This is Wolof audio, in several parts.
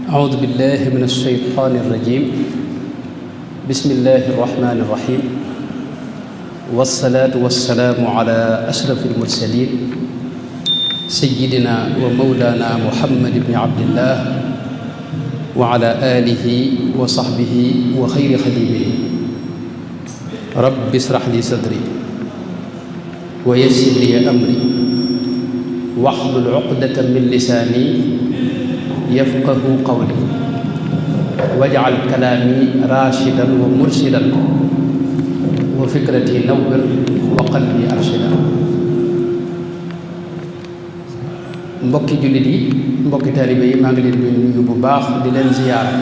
أعوذ بالله من الشيطان الرجيم بسم الله الرحمن الرحيم والصلاة والسلام على أشرف المرسلين سيدنا ومولانا محمد بن عبد الله وعلى آله وصحبه وخير خديمه رب اشرح لي صدري ويسر لي أمري واحلل عقدة من لساني يفقه قولي واجعل كلامي راشدا ومرشدا وفكرتي نور وقلبي أرشدا mbokki jullit yi mbokki taalibe yi maa ngi leen di nuyu bu baax di leen ziyaara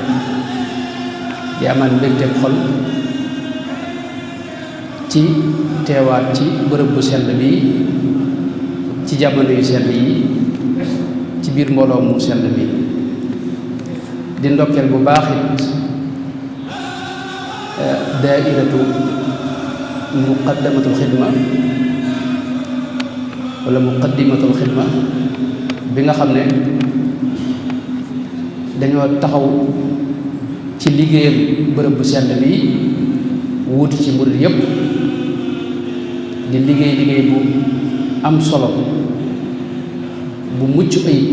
di amal mbégteem xol ci teewaat ci bërëb bu sell bi ci jamono yu sell yi ci biir mbooloo mu sell bi di ndokkeel bu baax it daairatu muqaddamatul xidma wala muqaddimatul xidma bi nga xam ne dañoo taxaw ci liggéeyal bërëb bu sell bi wuuti ci murid yépp di liggéey bu am solo bu mucc ayib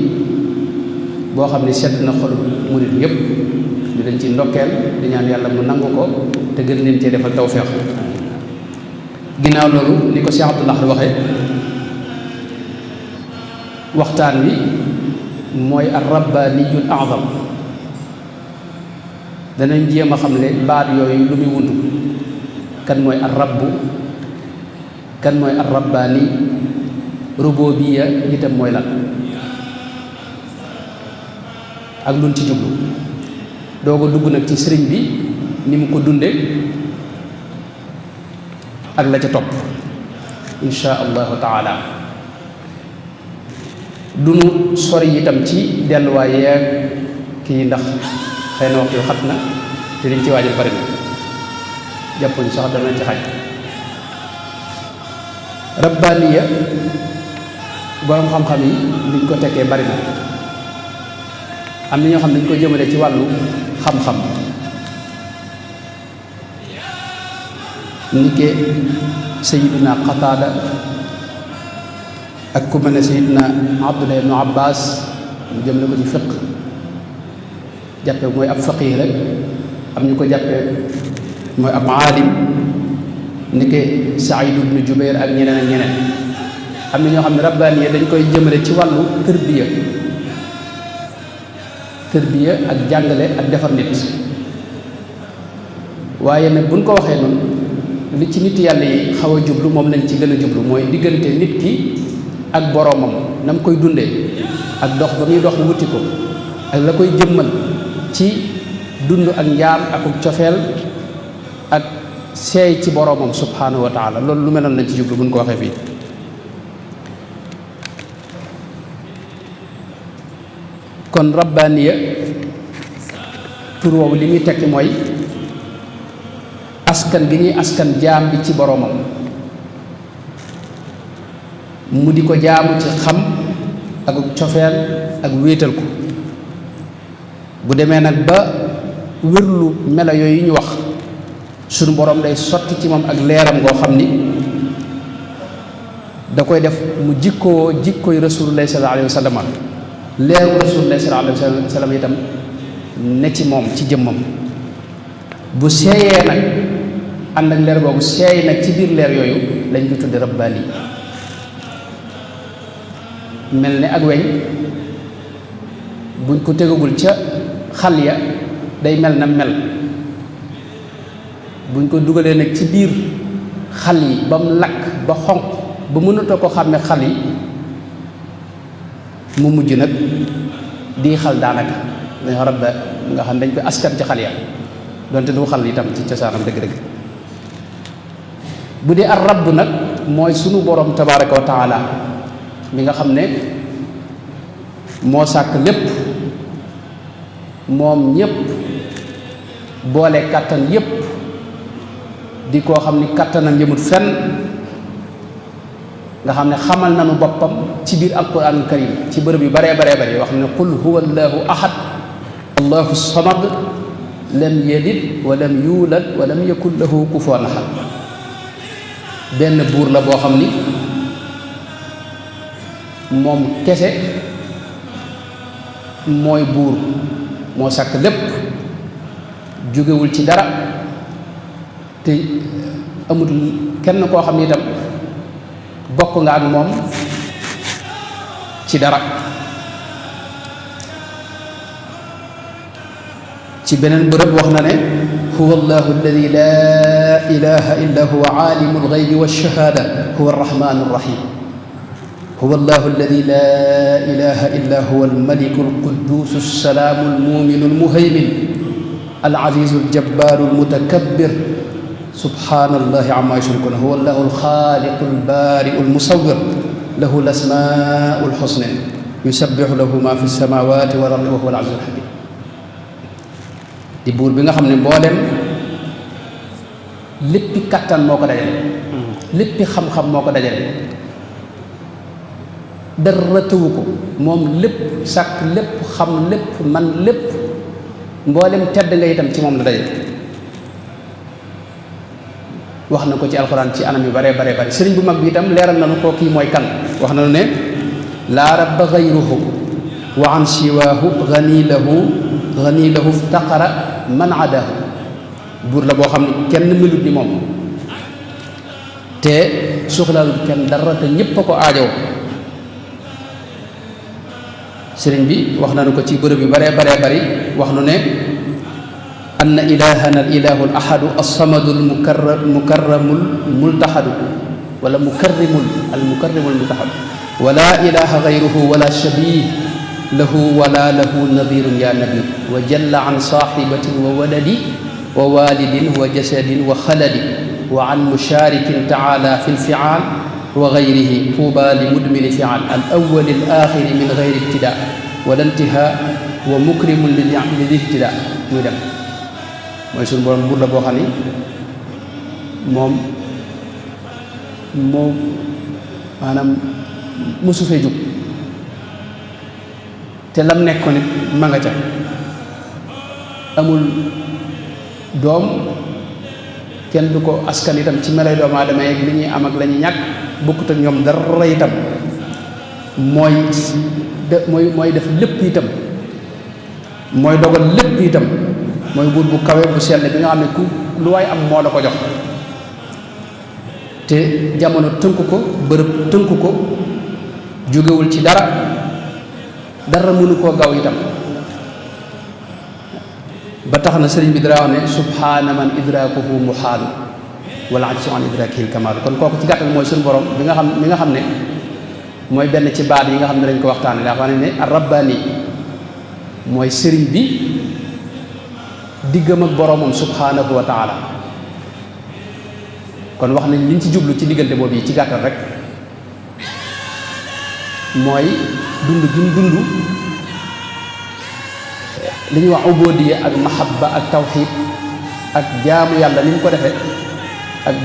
boo xam ne sedd na xolu murid yépp ñu leen ci ndokkeel di ñaan yàlla mu nangu ko te gën leen cee defal tawfeex ginnaaw loolu ni ko Cheikh Abdou Lahad waxee waxtaan wi mooy ar-rabbaaniyul a'zam danañ jéem a xam ne baat yooyu lu muy wundu kan mooy ar-rabbu kan mooy ar-rabbaani rububiyya itam mooy lan ak luñ ci jublu doo ko dugg nag ci sëriñ bi ni mu ko dunde ak la ca topp insha allahu taala duñu sori itam ci delluwaay yeeg kii ndax xëy na waxtu xat na te liñ ci waajal bari na jàppuñ sax dana ci xaj rabbaaniya boroom xam-xam yi liñ ko tekkee bari na am na ñoo xam ne dañ ko jëmale ci wàllu xam-xam ni ke sayiduna Qataada ak ku mel ne sayiduna Abdullah ibnu Abbas mu jëmale ko ci fiq jàppe mooy ab faqih rek am ñu ko jàppe mooy ab aalim ni ke Saïd ibnu Jubayr ak ñeneen ak ñeneen am na ñoo xam ne rabbaaniya dañ koy jëmale ci wàllu tërbiya ak jàngale ak defar nit waaye nag buñ ko waxee noonu li ci nit yàlla yi xaw a jublu moom lañ ci gën a jublu mooy diggante nit ki ak boroomam na mu koy dundee ak dox ba muy dox wuti ko ak la koy jëmmal ci dund ak njaam ak cofeel ak seey ci boroomam subhanahu wa taala loolu lu meloon lañ ci jublu buñ ko waxee fii kon rabbaaniya tur woowu li muy tekki mooy askan gi ñuy askan jaam bi ci boroomam mu di ko jaamu ci xam ak cofeel ak wéetal ko bu demee nag ba wérlu melo yooyu ñu wax sunu boroom day sotti ci moom ak leeram goo xam ni da koy def mu jikkooy rasulullahi sallallahu alayhi wa sallam leeru rasulullahi sallallahu alayhi wa sallam itam ne ci moom ci jëmmam bu seeyee nag ànd ak leer boobu seey nag ci biir leer yooyu lañ ko tudde rabbaani mel ne ak weñ buñ ko tegagul ca xal ya day mel na mel buñ ko dugalee nag ci biir xal yi ba mu lakk ba xonq ba mënatoo ko xàmme xal yi mu mujj nag di xal daanaka dañ rabba nga xam dañ koy askan ci xal ya donte du xal itam ci cosaanam dëgg-dëgg bu dee ar rabb nag mooy sunu borom tabaraka wa taala mi nga xam ne moo sàkk lépp moom ñépp boole kàttan yépp di koo xam ni kàttanam yëmut fenn nga xam ne xamal nañu boppam ci biir alquranul karim ci bërëb yu baree baree bare wax ne qul huwa allahu ahad allahu samad lam yalid wa lam yuulad wa lam yakun lahu kufuwan ahad benn buur la boo xam ni moom kese mooy buur moo sàkk lépp jógewul ci dara te amul kenn koo xam ni itam bokk nga ak moom ci dara ci beneen bërëb wax na ne huwa allahu alladi laa ilaha illa huwa aalimu alxaybi walshahada huwa arrahmanu arrahim huwa allahu alladi laa ilaha illa huwa almaliku alquddus alsalaamu almuminu almuhaymin alazizu aljabbaru almutakabbir subhanallahi amma yushrikun huwa allahu alxaaliqu albaari'u almusawwir lahu alasmaa'u alxusna yusabbihu lahu ma fi samawati wal ardi wa huwa al-azizul hakim di buur bi nga xam ne mboolem léppi kattan moo ko dajale léppi xam-xam moo ko dajale dara tëwu ko moom lépp sàkk lépp xam lépp man lépp mboolem tedd nga itam ci moom la dajale wax na ko ci alxuraan ci anam yu bare bare bare sëriñ bu mag bi itam leeral na nu ko kii mooy kan wax na nu ne laa rabba gayruhu wa an siwaahu gani lahu ftaqara man adahu buur la boo xam ne kenn melut ni moom te soxlaalul kenn dara te ñépp a ko aajoo sëriñ bi wax nañu ko ci bërëb yu baree baree bari wax nu ne anna ilahana al ilahu al ahadu alsamadu al mukarramul multaxadu wala mukarrimul multaxadu wala ilaha gayruhu wala shabih lahu wala lahu nadirun ya nabi wa jalla an saxibatin wa waladi wa walidin wa jasadin wa xaladi wa an musharikin taala fi lfial wa gayrihi tuuba li mudmini fial al awali al axiri min gayri ibtida wala intiha wa mukrimun li ihtida muy dem mooy suñu borom buur la boo xam ni moom maanaam mosu fee jóg te lam nekkoon it ma nga ca amul doom kenn du ko askan itam ci melay doomu aadama yeeg li ñuy am ak la ñuy ñàkk bokkut ak ñoom dara itam mooy def lépp itam mooy dogal lépp itam mooy buur bu kawe bu sell bi nga xam ne ku lu waay am moo la ko jox te jamono tënk ko bërëb tënk ko jógewul ci dara mënu koo gaw itam ba tax na sëriñ bi dara wax ne subhaana man idrakuhu muhaalu wala ajsu an idrakihi kamaalu kon kooku ci gàttal mooy suñu borom bi nga xam ne mooy benn ci baat yi nga xam ne dañ ko waxtaane daa xam ne ar-rabbaani mooy sëriñ bi diggam ak boromam subhaanahu wa taala kon wax nañ liñ ci jublu ci diggante boobu yi ci gàttal rek mooy dund gi mu dund li ñuy wax ubudiya ak mahabba ak tawxid ak jaamu yàlla ni mu ko defee ak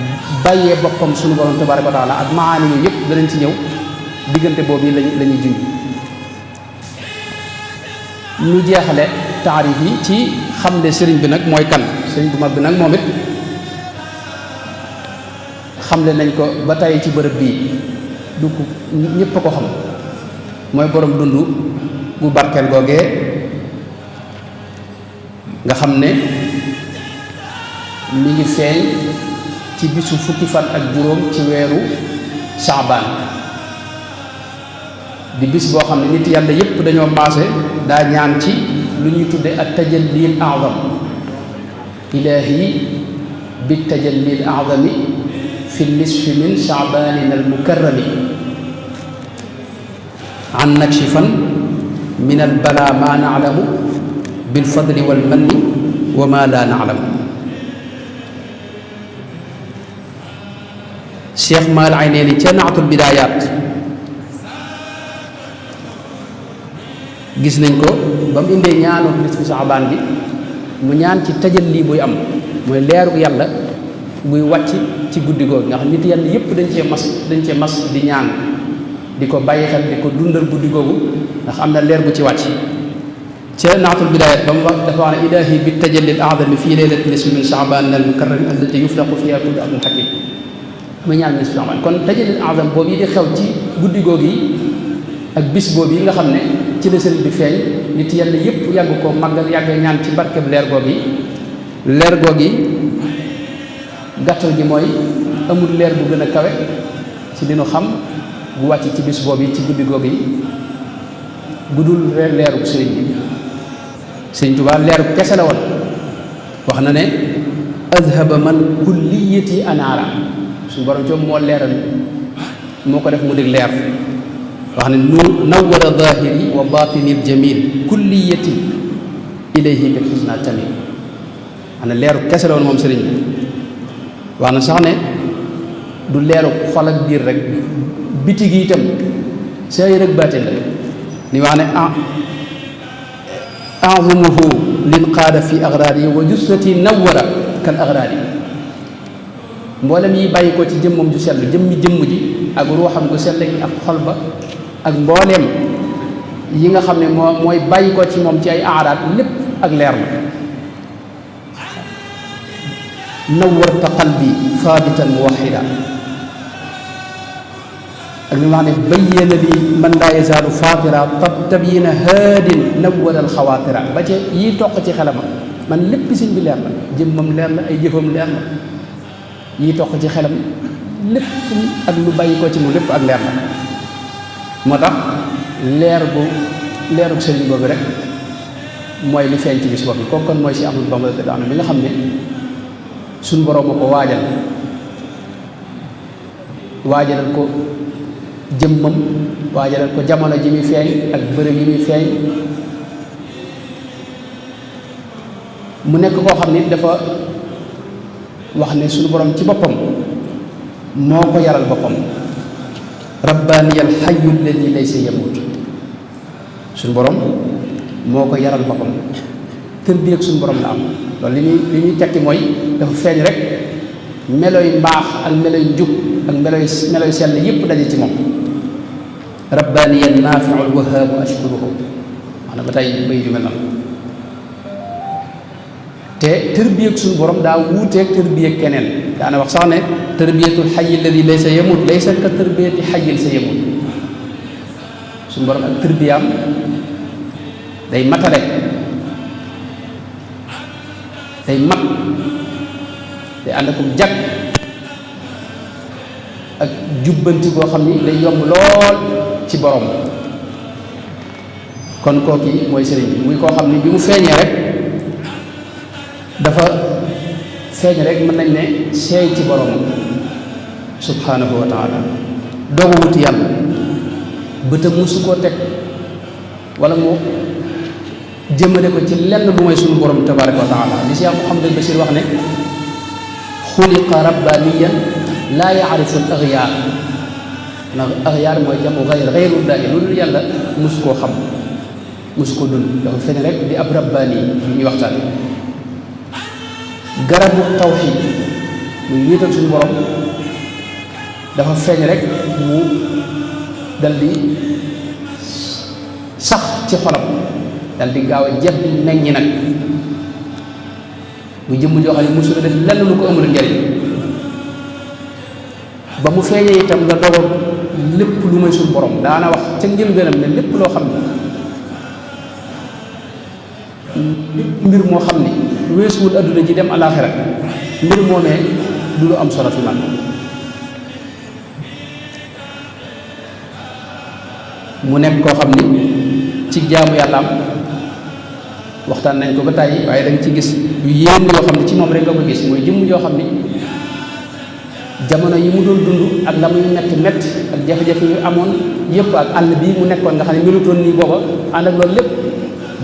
bàyyee boppam sunu borom tabaraka wa taala ak maani yooyu yëpp danañ ci ñëw diggante boobu yi la ñuy junj ñu jeexale taarif yi ci xamle sëriñ bi nag mooy kan sëriñ bu mag bi nag moom it xamle nañ ko ba tey ci bërëb bii du ko ñëpp a ko xam mooy borom dund gu barkeel googee nga xam ne mi ngi feeñ ci bisu fukki fan ak juróom ci weeru saabaan di bis boo xam ne nit yàlla yépp dañoo maase daa ñaan ci lu ñuy tudde ak tajallil a'zam ilaahi bi tajallil a'zami fi nisfi min sha'banin al mukarrami an nakshifan min al bala ma na'lamu bil fadli wal manni wa ma la na'lamu Cheikh Maal Aynayni ca Naatul Bidaayaat gis nañ ko ba mu indee ñaanu nisfu Saabaan bi mu ñaan ci tajalli buy am mooy leeru yàlla buy wàcc ci guddi googu nga xam nit yàlla yépp dañ cee mas di ñaan di ko bàyyi xel di ko dundal guddi googu ndax am na leer bu ci wàcc ca naatul bidaayat ba mu wax dafa wax ne ilaahi bi tajalli al a'zami fii laylati nisfi min sha'ban al mukarram allati yuflaqu fiha kullu amrin hakim muy ñaan nisfi sha'ban kon tajalli al a'zam boobu yi di xew ci guddi googu yi ak bis boobu yi nga xam ne ci la sëriñ bi feeñ nit yàlla yëpp yàgg ko màggal yàgg ñaan ci barkeb leer googu yi gàttal gi mooy amul leer bu gën a kawe ci li nu xam bu wàcc ci bis boobu yi ci guddi googu yi gudul leeru sëriñ bi sëriñ Tuubaa leeru kese la woon wax na ne azhaba man kulliyati anaara suñu borom ci moo leeral moo ko def mu dig leer wax ne nu nawwara zahiri wa batini jamil kulliyati ilayhi bil husna tamim wax ne leeru kese la woon moom sëriñ bi wax na sax ne du leeru xol ak biir rek biti gi itam say rek baatin la ni wax ne a'zamuhu lin qaada fi aghraari wa jussati nawwara kal aghraari mboolem yi bàyyi ko ci jëmmam ju sell jëmm ji ak ruuxam gu sell gi ak xol ba ak mbooleem yi nga xam ne mooy bàyyi ko ci moom ci ay aaraat lépp ak leer la nawwarta qalbi thaabitan muwahhida ak li wax ne bayyana li man laa yazaalu faatira tabyina haadin nawwara alxawaatira ba ca yi toq ci xelama man lépp sëñ bi leer la jëmmam leer la ay jëfam leer la yi toq ci xelam lépp ak lu bàyyi ko ci mu lépp ak leer la moo tax leeru sëriñ boobu rek mooy li feeñ ci bis boobu kooku kon mooy si Ahmadu Bamba radiyallaahu anhu bi nga xam ne suñ boroom a ko waajalal ko jëmmam waajalal ko jamono ji muy feeñ ak bërëb yi muy feeñ mu nekk koo xam ni dafa wax ne suñu borom ci boppam moo ko yaral boppam rabbaaniyal hayyu alladi laysa yamut suñu borom moo ko yaral boppam tër bi ak suñu borom la am loolu li ñuy tekki mooy dafa feeñ rek meloy mbaax ak meloy njub ak meloy sell yépp daje ci moom rabbaaniyan naafiul wahaabu ashkuruhu wax na ba tey bay ju mel na te tërbiyeeg suñu borom daa wuuteeg tërbiyeeg keneen daana wax sax ne tërbiyatul xayyi alladi laysa yamut laysa ka tërbiyati xayyil sa yamut suñu borom ak tërbiyaam day matale day mat day ànd ak jag ak jubbanti boo xam ni day yomb lool ci borom kon kooki mooy sëriñ bi muy koo xam ni bi mu feeñee rek dafa feeñ rek mën nañ ne seey ci borom subhanahu wa taala doogu wuti yàlla bëtam musu koo teg wala mu jëmale ko ci lenn lu mooy suñu borom tabaraka wa taala li Cheikh Mouhamadul Bachir wax ne xuliqa rabbaniyan laa yaarifu al axyaar ndax axyaar mooy jamu xayrullaahi lu dul yàlla musu koo xam musu koo dund dafa feeñ rek di ab rabbaani yi ñuy waxtaan garabu tawxiid muy wéetal suñu borom dafa feeñ rek mu dal di sax ci xolam dal di gaaw a jeex di meññi nag mu jëmm joo xam ne musu la def lenn lu ko amul njariñ ba mu feeñee itam la dogal lépp lu may suñu borom daana wax ca njëlbéenam ne lépp loo xam ni mbir moo xam ni weesuwul adduna ji dem alaaxira mbir moomee du lu am solo fi man mu nekk koo xam ni ci jaamu yàlla am waxtaan nañ ko ba tàyyi waaye da nga ci gis yu yéen yoo xam ne ci moom rek nga ko gis mooy jëmm joo xam ni jamono yi mu doon dund ak la muy metti metti ak jafe-jafe yu amoon yëpp ak àll bii mu nekkoon nga xam ne melutoon nii booba ànd ak loolu lépp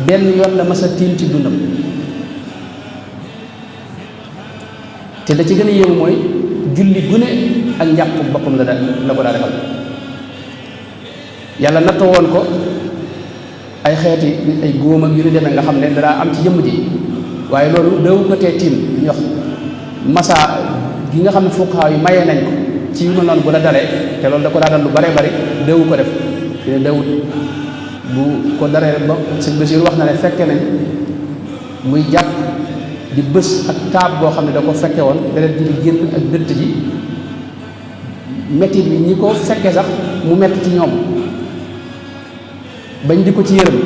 benn yoon la mas a tiim ci dundam te la ci gën a yéemu mooy julli gune ak njàpp boppam la ko daa defal yàlla nattoo woon ko ay xeeti ay góom ak yu ñu demee nga xam ne danaa am ci jëmm ji waaye loolu daw ko tee tiim ñu wax masa gi nga xam ne fuqahaa yu mayee nañ ko ci yu mel noonu bu la dalee te loolu da ko daa dal lu bare bari dawu ko def fi ne dawut bu ko daree ba sëñ Basiir wax na ne fekke nañ muy jàpp di bës ak taab boo xam ne da ko fekke woon deret ji di génn ak dëtt ji metti bi ñi ko fekke sax mu metti ci ñoom bañ di ko ci yërëm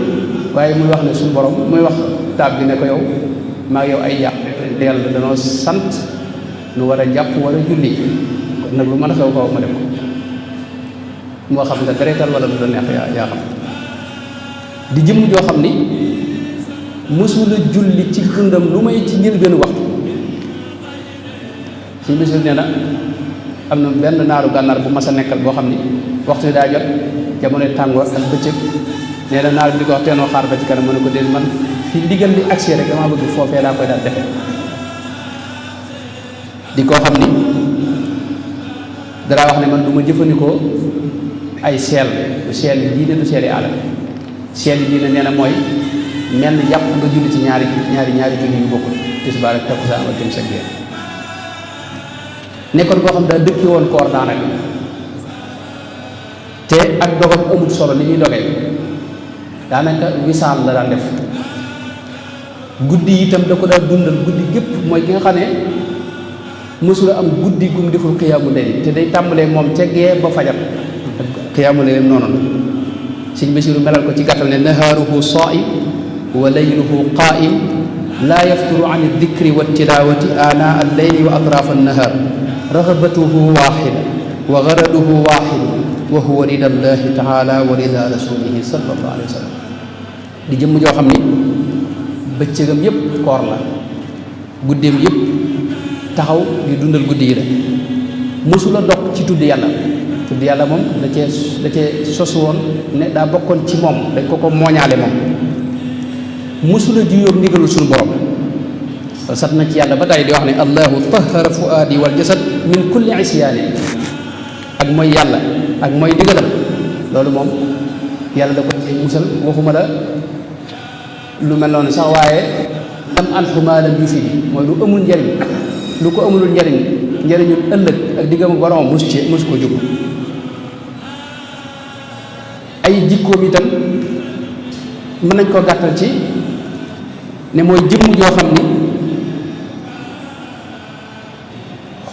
waaye muy wax ne suñu borom muy wax taab bi ne ko yow maa ngi yow ay yàq yàlla danoo sant nu war a jàpp war a julli kon nag lu mën a xew kaw ma def ko moo xam nga deretal wala lu la neex yaa xam di jëmm joo xam ni mësula julli ci dundam lu may ci njëlbéenu waxtu suñ bisul nee na am na benn naaru gànnaar bu mas a nekkal boo xam ni waxtu yi daa jot jamonoy tàngoor ak bëccëg nee na naar bi di ko wax teenoo xaar ba ci kanam mu ne ko déet man fi ndigal li agsi rek damaa bëgg foofee laa koy daal defe di koo xam ni dara wax ne man du ma jëfandikoo ay seel du seel yi diine du seel yi aada seel yi diine nee na mooy mel ni yàpp nga julli ci ñaari julli yu bokkul tisbaar ak takkusaan ak timis ak gee nekkoon koo xam daa dëkki woon koor daanaka te ak dogam amul solo li ñuy dogee daanaka wisaal la daan def guddi itam da ko daa dundal guddi gépp mooy ki nga xam ne mësula am guddi gum deful xiyaamu layl te day tàmbalee moom ca gee ba fajar xiyaamu layl noonu Sëñ Basiru melal ko ci gàttal ne nahaaruhu saa'im wa layluhu qaa'im laa yafturu an aldikri wa tilawati aanaa alleyli wa atraaf annahaar raxabatuhu waaxida wa garaduhu waaxidu wa huwa rida allahi taala wa rida rasulihi sallallahu alayhi wa sallam di jëmm joo xam ni bëccëgam yépp koor la guddeem yépp taxaw di dundal guddi yi la mësula dog ci tudd yàlla moom da cee sosu woon ne daa bokkoon ci moom dañ ko mooñaale moom mësula juyóog ndigalul suñu borom sat na ci yàlla ba tey di wax ne allahu tahara fuaadi wal jasad min kulli isyaani ak mooy yàlla ak mooy digalam loolu moom yàlla da ko ci musal waxuma la lu mel noonu sax waaye am alxumaalam yu fi mooy lu amul njariñ lu ko amulul njariñul ëllëg ak diggam borom mus ko jóg ay jikkoom itam mën nañ koo gàttal ci ne mooy jëmm joo xam ni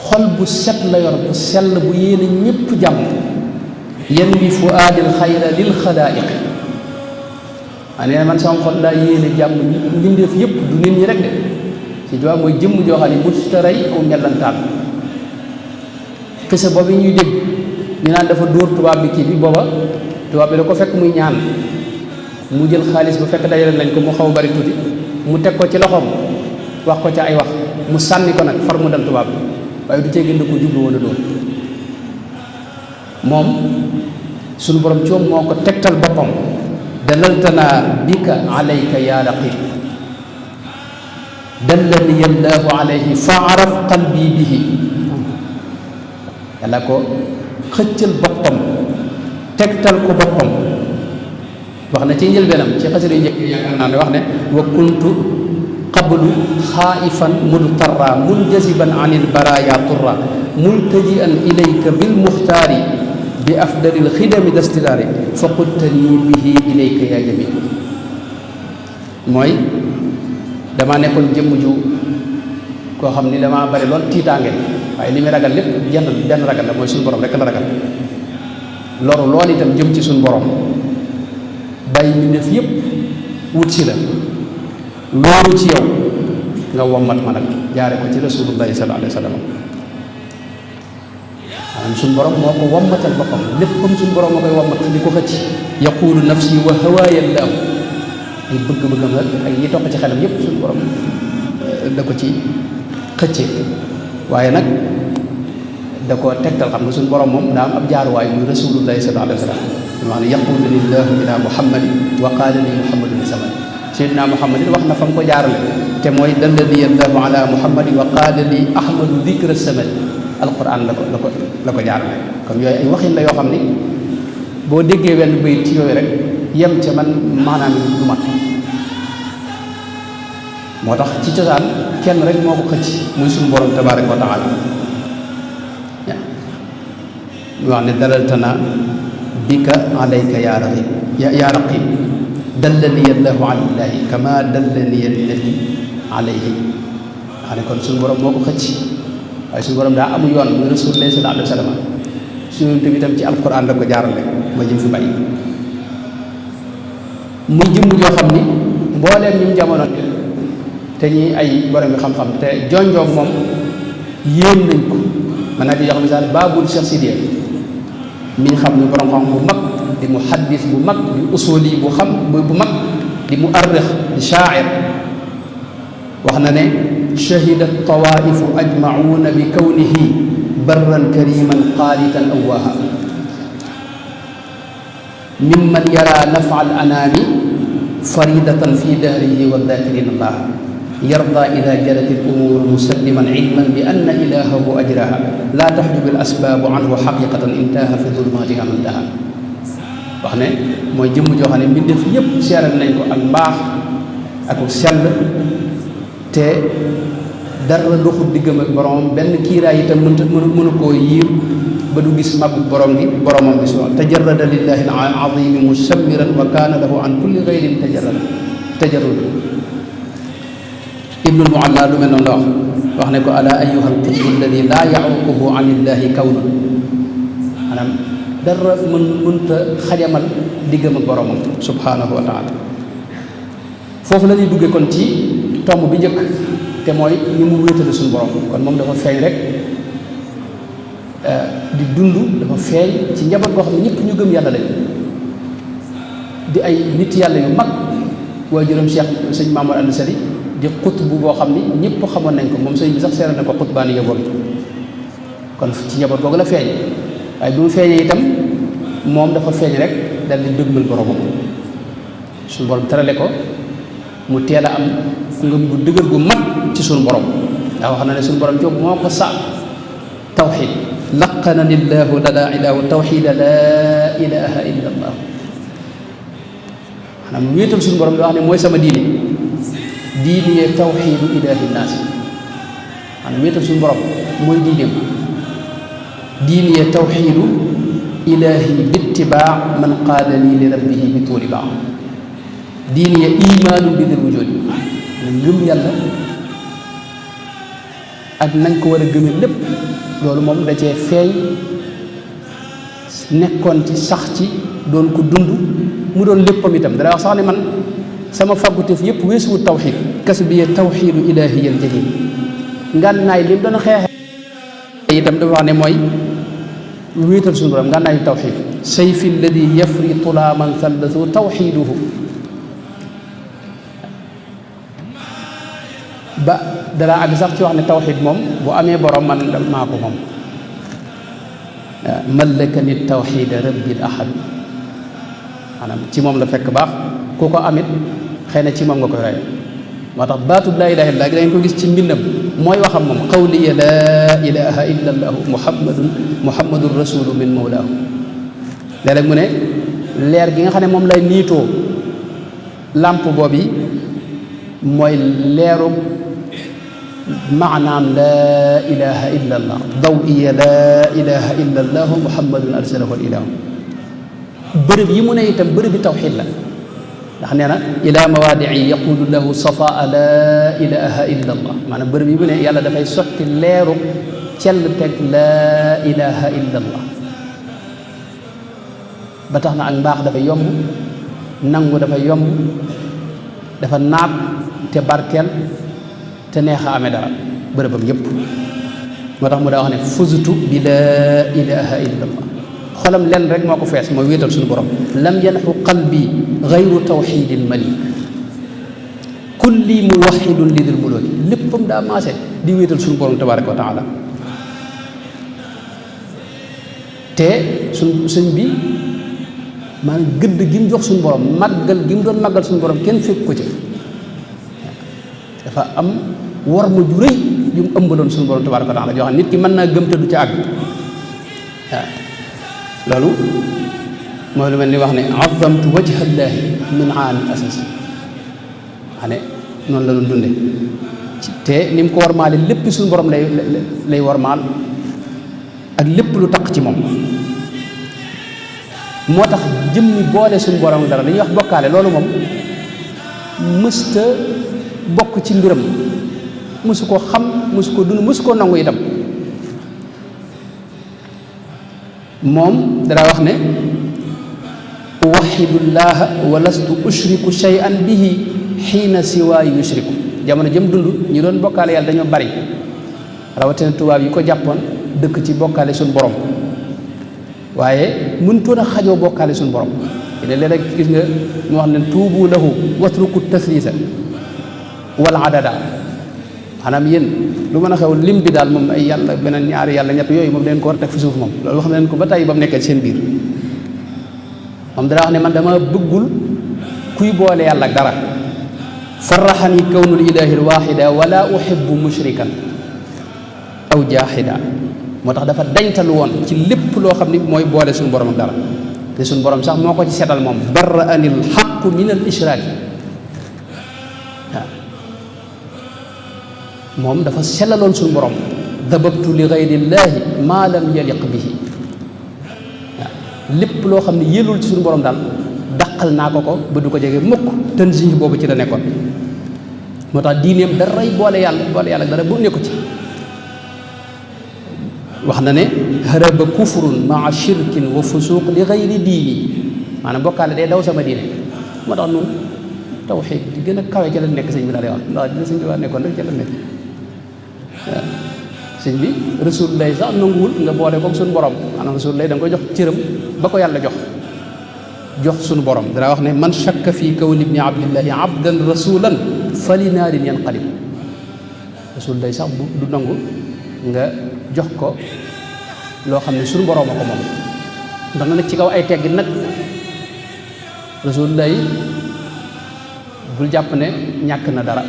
xol bu set la yor bu sell bu yéene ñépp jàmm yan wi fuaadil xayra lil xalaa'iq nee na man sama xol daa yéene jàmm mbindeef yépp du nit ñi rek de ci jowa mooy jëmm joo xam ne bu ta rey aw ñellantaan xisa boobu ñuy dégg ñu naan dafa dóor tubaab bi kii bi booba tubaab bi da ko fekk muy ñaan mu jël xaalis bu fekk dajale nañ ko mu xaw bari tuuti mu teg ko ci loxoom wax ko ca ay wax mu sànni ko nag far mu dal tubaab bi waaye du cee gën ko jublu wala doon moom suñu borom coom moo ko tegtal boppam dalaltanaa bika alayka yaa raqib dallani allahu alayhi fa araf qalbi bihi yàlla ko xëccal boppam tegtal ko boppam wax na ci njëlbeenam ci xasida yi njëkk yaakaar naa ne wax ne wa kuntu qablu xaaifan mudtarra munjaziban an ilbaraya turra multajian ilayka bilmuxtaari bi afdalil xidami dastidaari fa qultanii bihi ilayka yaa jamil mooy damaa nekkoon jëmm ju koo xam ni damaa bari lool tiitaange waaye li muy ragal lépp benn ragal la mooy suñu borom rek la ragal loru lool itam jëm ci suñu borom bàyyi mbindeef yépp wut si la wéeru ci yow nga wommat ma nag jaare ko ci rasulullahi sallallahu alayhi wa sallam maanaam suñu borom moo ko wommatal boppam lépp comme suñu borom moo koy wommat di ko xëcc yaqulu nafsi wa hawaaya llaahu ay bëgg-bëggam la ak yi toq ci xelam yépp suñu borom da ko ci xëcce waaye nag da ko tegtal xam nga suñu borom moom daa am ab jaaruwaay muy rasulullahi sallallahu alayhi wa sallam wax ne yaqulu lillahu ila muhammadin wa qaala li muhammadin samad sayyidina muhammadin wax na fa mu ko jaarale te mooy dallani allahu ala muhammadin wa qaala li ahmadu dikra samad alquran la ko jaarale kon yooyu ay waxin la yoo xam ni boo déggee wenn bayit ci yooyu rek yem ca man maanaam du mat moo tax ci cosaan kenn rek moo ko xëcc muy suñu borom tabaraka wa taala mu wax ne dalaltana bika alayka ya raqib ya raqib dallani allahu ala llahi kama dallani alladi alayhi. xam ne kon suñu borom moo ko xëcc, waaye suñu borom daa amu yoon muy rasulullah sallallahu alayhi wa sallam. suñu tamit tam ci alquran la ko jaarale ba jëm fi bàyyi. muy jëmm joo xam ni mbooleem ñi mu jamono te ñi ay borom yi xam-xam te jonjoog moom yéem nañ ko. man naa di jox misaal Baabul Cheikh Sidiya mi ñu xam ni borom xam bu mag di muhaddis bu mag di usuli bu xam bu mag di muarrix di shaa'ir wax na ne shahida tawaifu ajmacuuna bi kawnihi barran kariman qaanitan awwaaha mimman yara nafa al anaami faridatan fi dahrihi wa daakirina allah yarda ida jarat al umuur musalliman ilman bi anna ilahahu ajraha laa taxjubu al asbaabu anhu xaqiqatan intaha fi dulmaatiha mantaha. wax ne mooy jëmm joo xam ne mbindeef yépp seeral nañ ko ak mbaax ak sell te dara doxul diggam ak boromam, benn kiiraay itam mënu koo yiir ba du gis màggu borom gi boromam gis lool. tajarrada lillahi al-azimi musammiran wa kaana lahu an kulli gayrin tajarrud. Ibnul Mualla lu mel noonu la wax ne ko ala ayyuha al-qutbu alladi laa yaququhu an illahi kawnun. maanaam dara mënta xajamal diggam ak boromam subhanahu wa taala. foofu la ñuy duggee kon ci tomb bi njëkk te mooy ni mu wéetale suñu borom. kon moom dafa feeñ rek di dund, dafa feeñ ci njaboot goo xam ne ñëpp ñu gëm yàlla lañ di ay nit yàlla yu mag. waajuram Cheikh sëñ Mamadou Anta Sali di xutbu boo xam ni ñëpp xamoon nañ ko, moom sëñ bi sax seeral na ko xutbaani yóbboon. kon ci njaboot googu la feeñ, waaye bi mu feeñee itam moom dafa feeñ rek dal di dëgmal boromam. suñu borom terale ko mu teel a am ngëm bu dëgër gu mat ci suñu borom. daa wax na ne suñu borom coob moo ko sa tawxid laqana lillahu lada ilahu tawxida laa ilaha illa allah. maanaam wéetal suñu borom di wax ne mooy sama diine diine tawxidu ilahi naasi. maanaam wéetal suñu borom mooy diineem diine tawxidu ilahi bittibaa man qaadani li rabbihi bi tuuli baa. diine imaanu bi dil wujudi ngëm yàlla ak nañ ko war a gëme lépp loolu moom da cee feeñ nekkoon ci sax ci doon ko dund mu doon léppam itam. dana wax sax ne man sama fàgguteef yëpp weesuwu tawxid kas bi tawxidu ilahiyal jahim. ngànnaay li mu doon xeexe itam dafa wax ne mooy wéetal suñu borom ngànnaayu tawxid sayfi alladi yafri tula man thallathu tawxiduhu. ba dara ak sax ci wax ne tawxid moom bu amee borom man maa ko moom. mallakani tawxida rabbil ahad. maanaam ci moom la fekk baax ku ko amit xëy na ci moom nga koy roy. moo tax baatub laa ilaha illa dañ ko gis ci mbindam mooy waxam moom qawliya laa ilaha illa allahu muhammadun rasulu min mawlaahu. léeg-léeg mu ne leer gi nga xam ne moom lay niitoo làmp boobu mooy leeru maanaam laa ilaha illa allah dawiya laa ilaha illa allahu muhammadun arsalahu al ilahu. bërëb yi mu ne itam bërëb bi tawxid la ndax nee na ila mawaadii yaqulu lahu safaa laa ilaha illa allah. maanaam bërëb yi mu ne yàlla dafay sotti leeru cell teg laa ilaha illa allah. ba tax na ak mbaax dafa yomb, nangu dafa yomb, dafa naat te barkeel te neex a amee dara bërëbam yépp. moo tax mu daa wax ne fuzutu bi laa ilaha illa allah. xolam lenn rek moo ko fees mooy wéetal suñu borom. lam yanxu qalbi gayru tawxidil malik kulli muwaxidun li dil mulki. léppam daa maase di wéetal suñu borom tabaraka wa taala. te suñ bi maanaam gëdd gi mu jox suñu borom, màggal gi mu doon màggal suñu borom kenn fekk ko ci. dafa am war ma ju rëy yu mu ëmbaloon suñu borom tabaraka wa taala yoo xam ne nit ki mën naa gëm te du ca àgg. waaw loolu mooy lu mel ni wax ne azamtu wajhallahi min aami asasi. xam ne noonu la doon dunde te ni mu ko warmaale lépp suñu borom lay warmaal ak lépp lu taq ci moom. moo tax jëmmi boole suñu borom dara dañuy wax bokkaale loolu moom mësta bokk ci mbiram mësu ko xam mësu ko dund mësu ko nangu itam moom dara wax ne uwaxidullaha wa lastu ushriku shay'an bihi xiina siwaa yushriku jamono jëm dund ñi doon bokkaale yàlla dañoo bari rawatina tubaab yi ko jàppoon dëkk ci bokkaale suñu borom waaye mënutoon a xajoo bokkaale suñu borom ne léeg-léeg gis nga mu wax ne tuubu lahu watruku tasliisa wal adada maanaam yéen lu mën a xew lim bi daal moom ay yàlla beneen ñaari yàlla ñett yooyu moom leen ko war a teg fi suuf moom loolu wax na leen ko ba tey ba mu nekkee seen biir moom dara wax ne man dama bëggul kuy boole yàlla ak dara farraxani kawnul ilahi alwaxida wala uhibbu mushrikan aw jaaxida moo tax dafa dañtalu woon ci lépp loo xam ni mooy boole suñu borom ak dara te suñu borom sax moo ko ci setal moom barra anil xaqu min al ishraaki waaw moom dafa sellaloon suñu borom dababtu li gayrillaahi maa lam yaliq bihi waaw lépp loo xam ne yëlul ci suñu borom daal dàqal naa ko ba du ko jege mukk tanzih boobu ci la nekkoon moo tax diineem daray boole yàlla dara bu nekku ci wax na ne haraba kufrun maa shirkin wa fusuq li gayri diini maanaam bokkaale day daw sama diine moo tax noonu tawxiid di gën a kawe ca la nekk sëñ bi daal di wax ndax dina sëñ bi waa nekkoon rek ca la nekk waaw sëñ bi rasulullah sax nanguwul nga boole koog suñu borom maanaam rasulullah da nga koy jox cëram ba ko yàlla jox suñu borom dara wax ne man shakka fii kawni ibni abdillahi abdan rasulan fali naarin yanqalib rasulullah sax du nangu nga jox ko loo xam ne suñu borom a ko moom ndax na nag ci kaw ay teggi nag rasulullah bul jàpp ne ñàkk na dara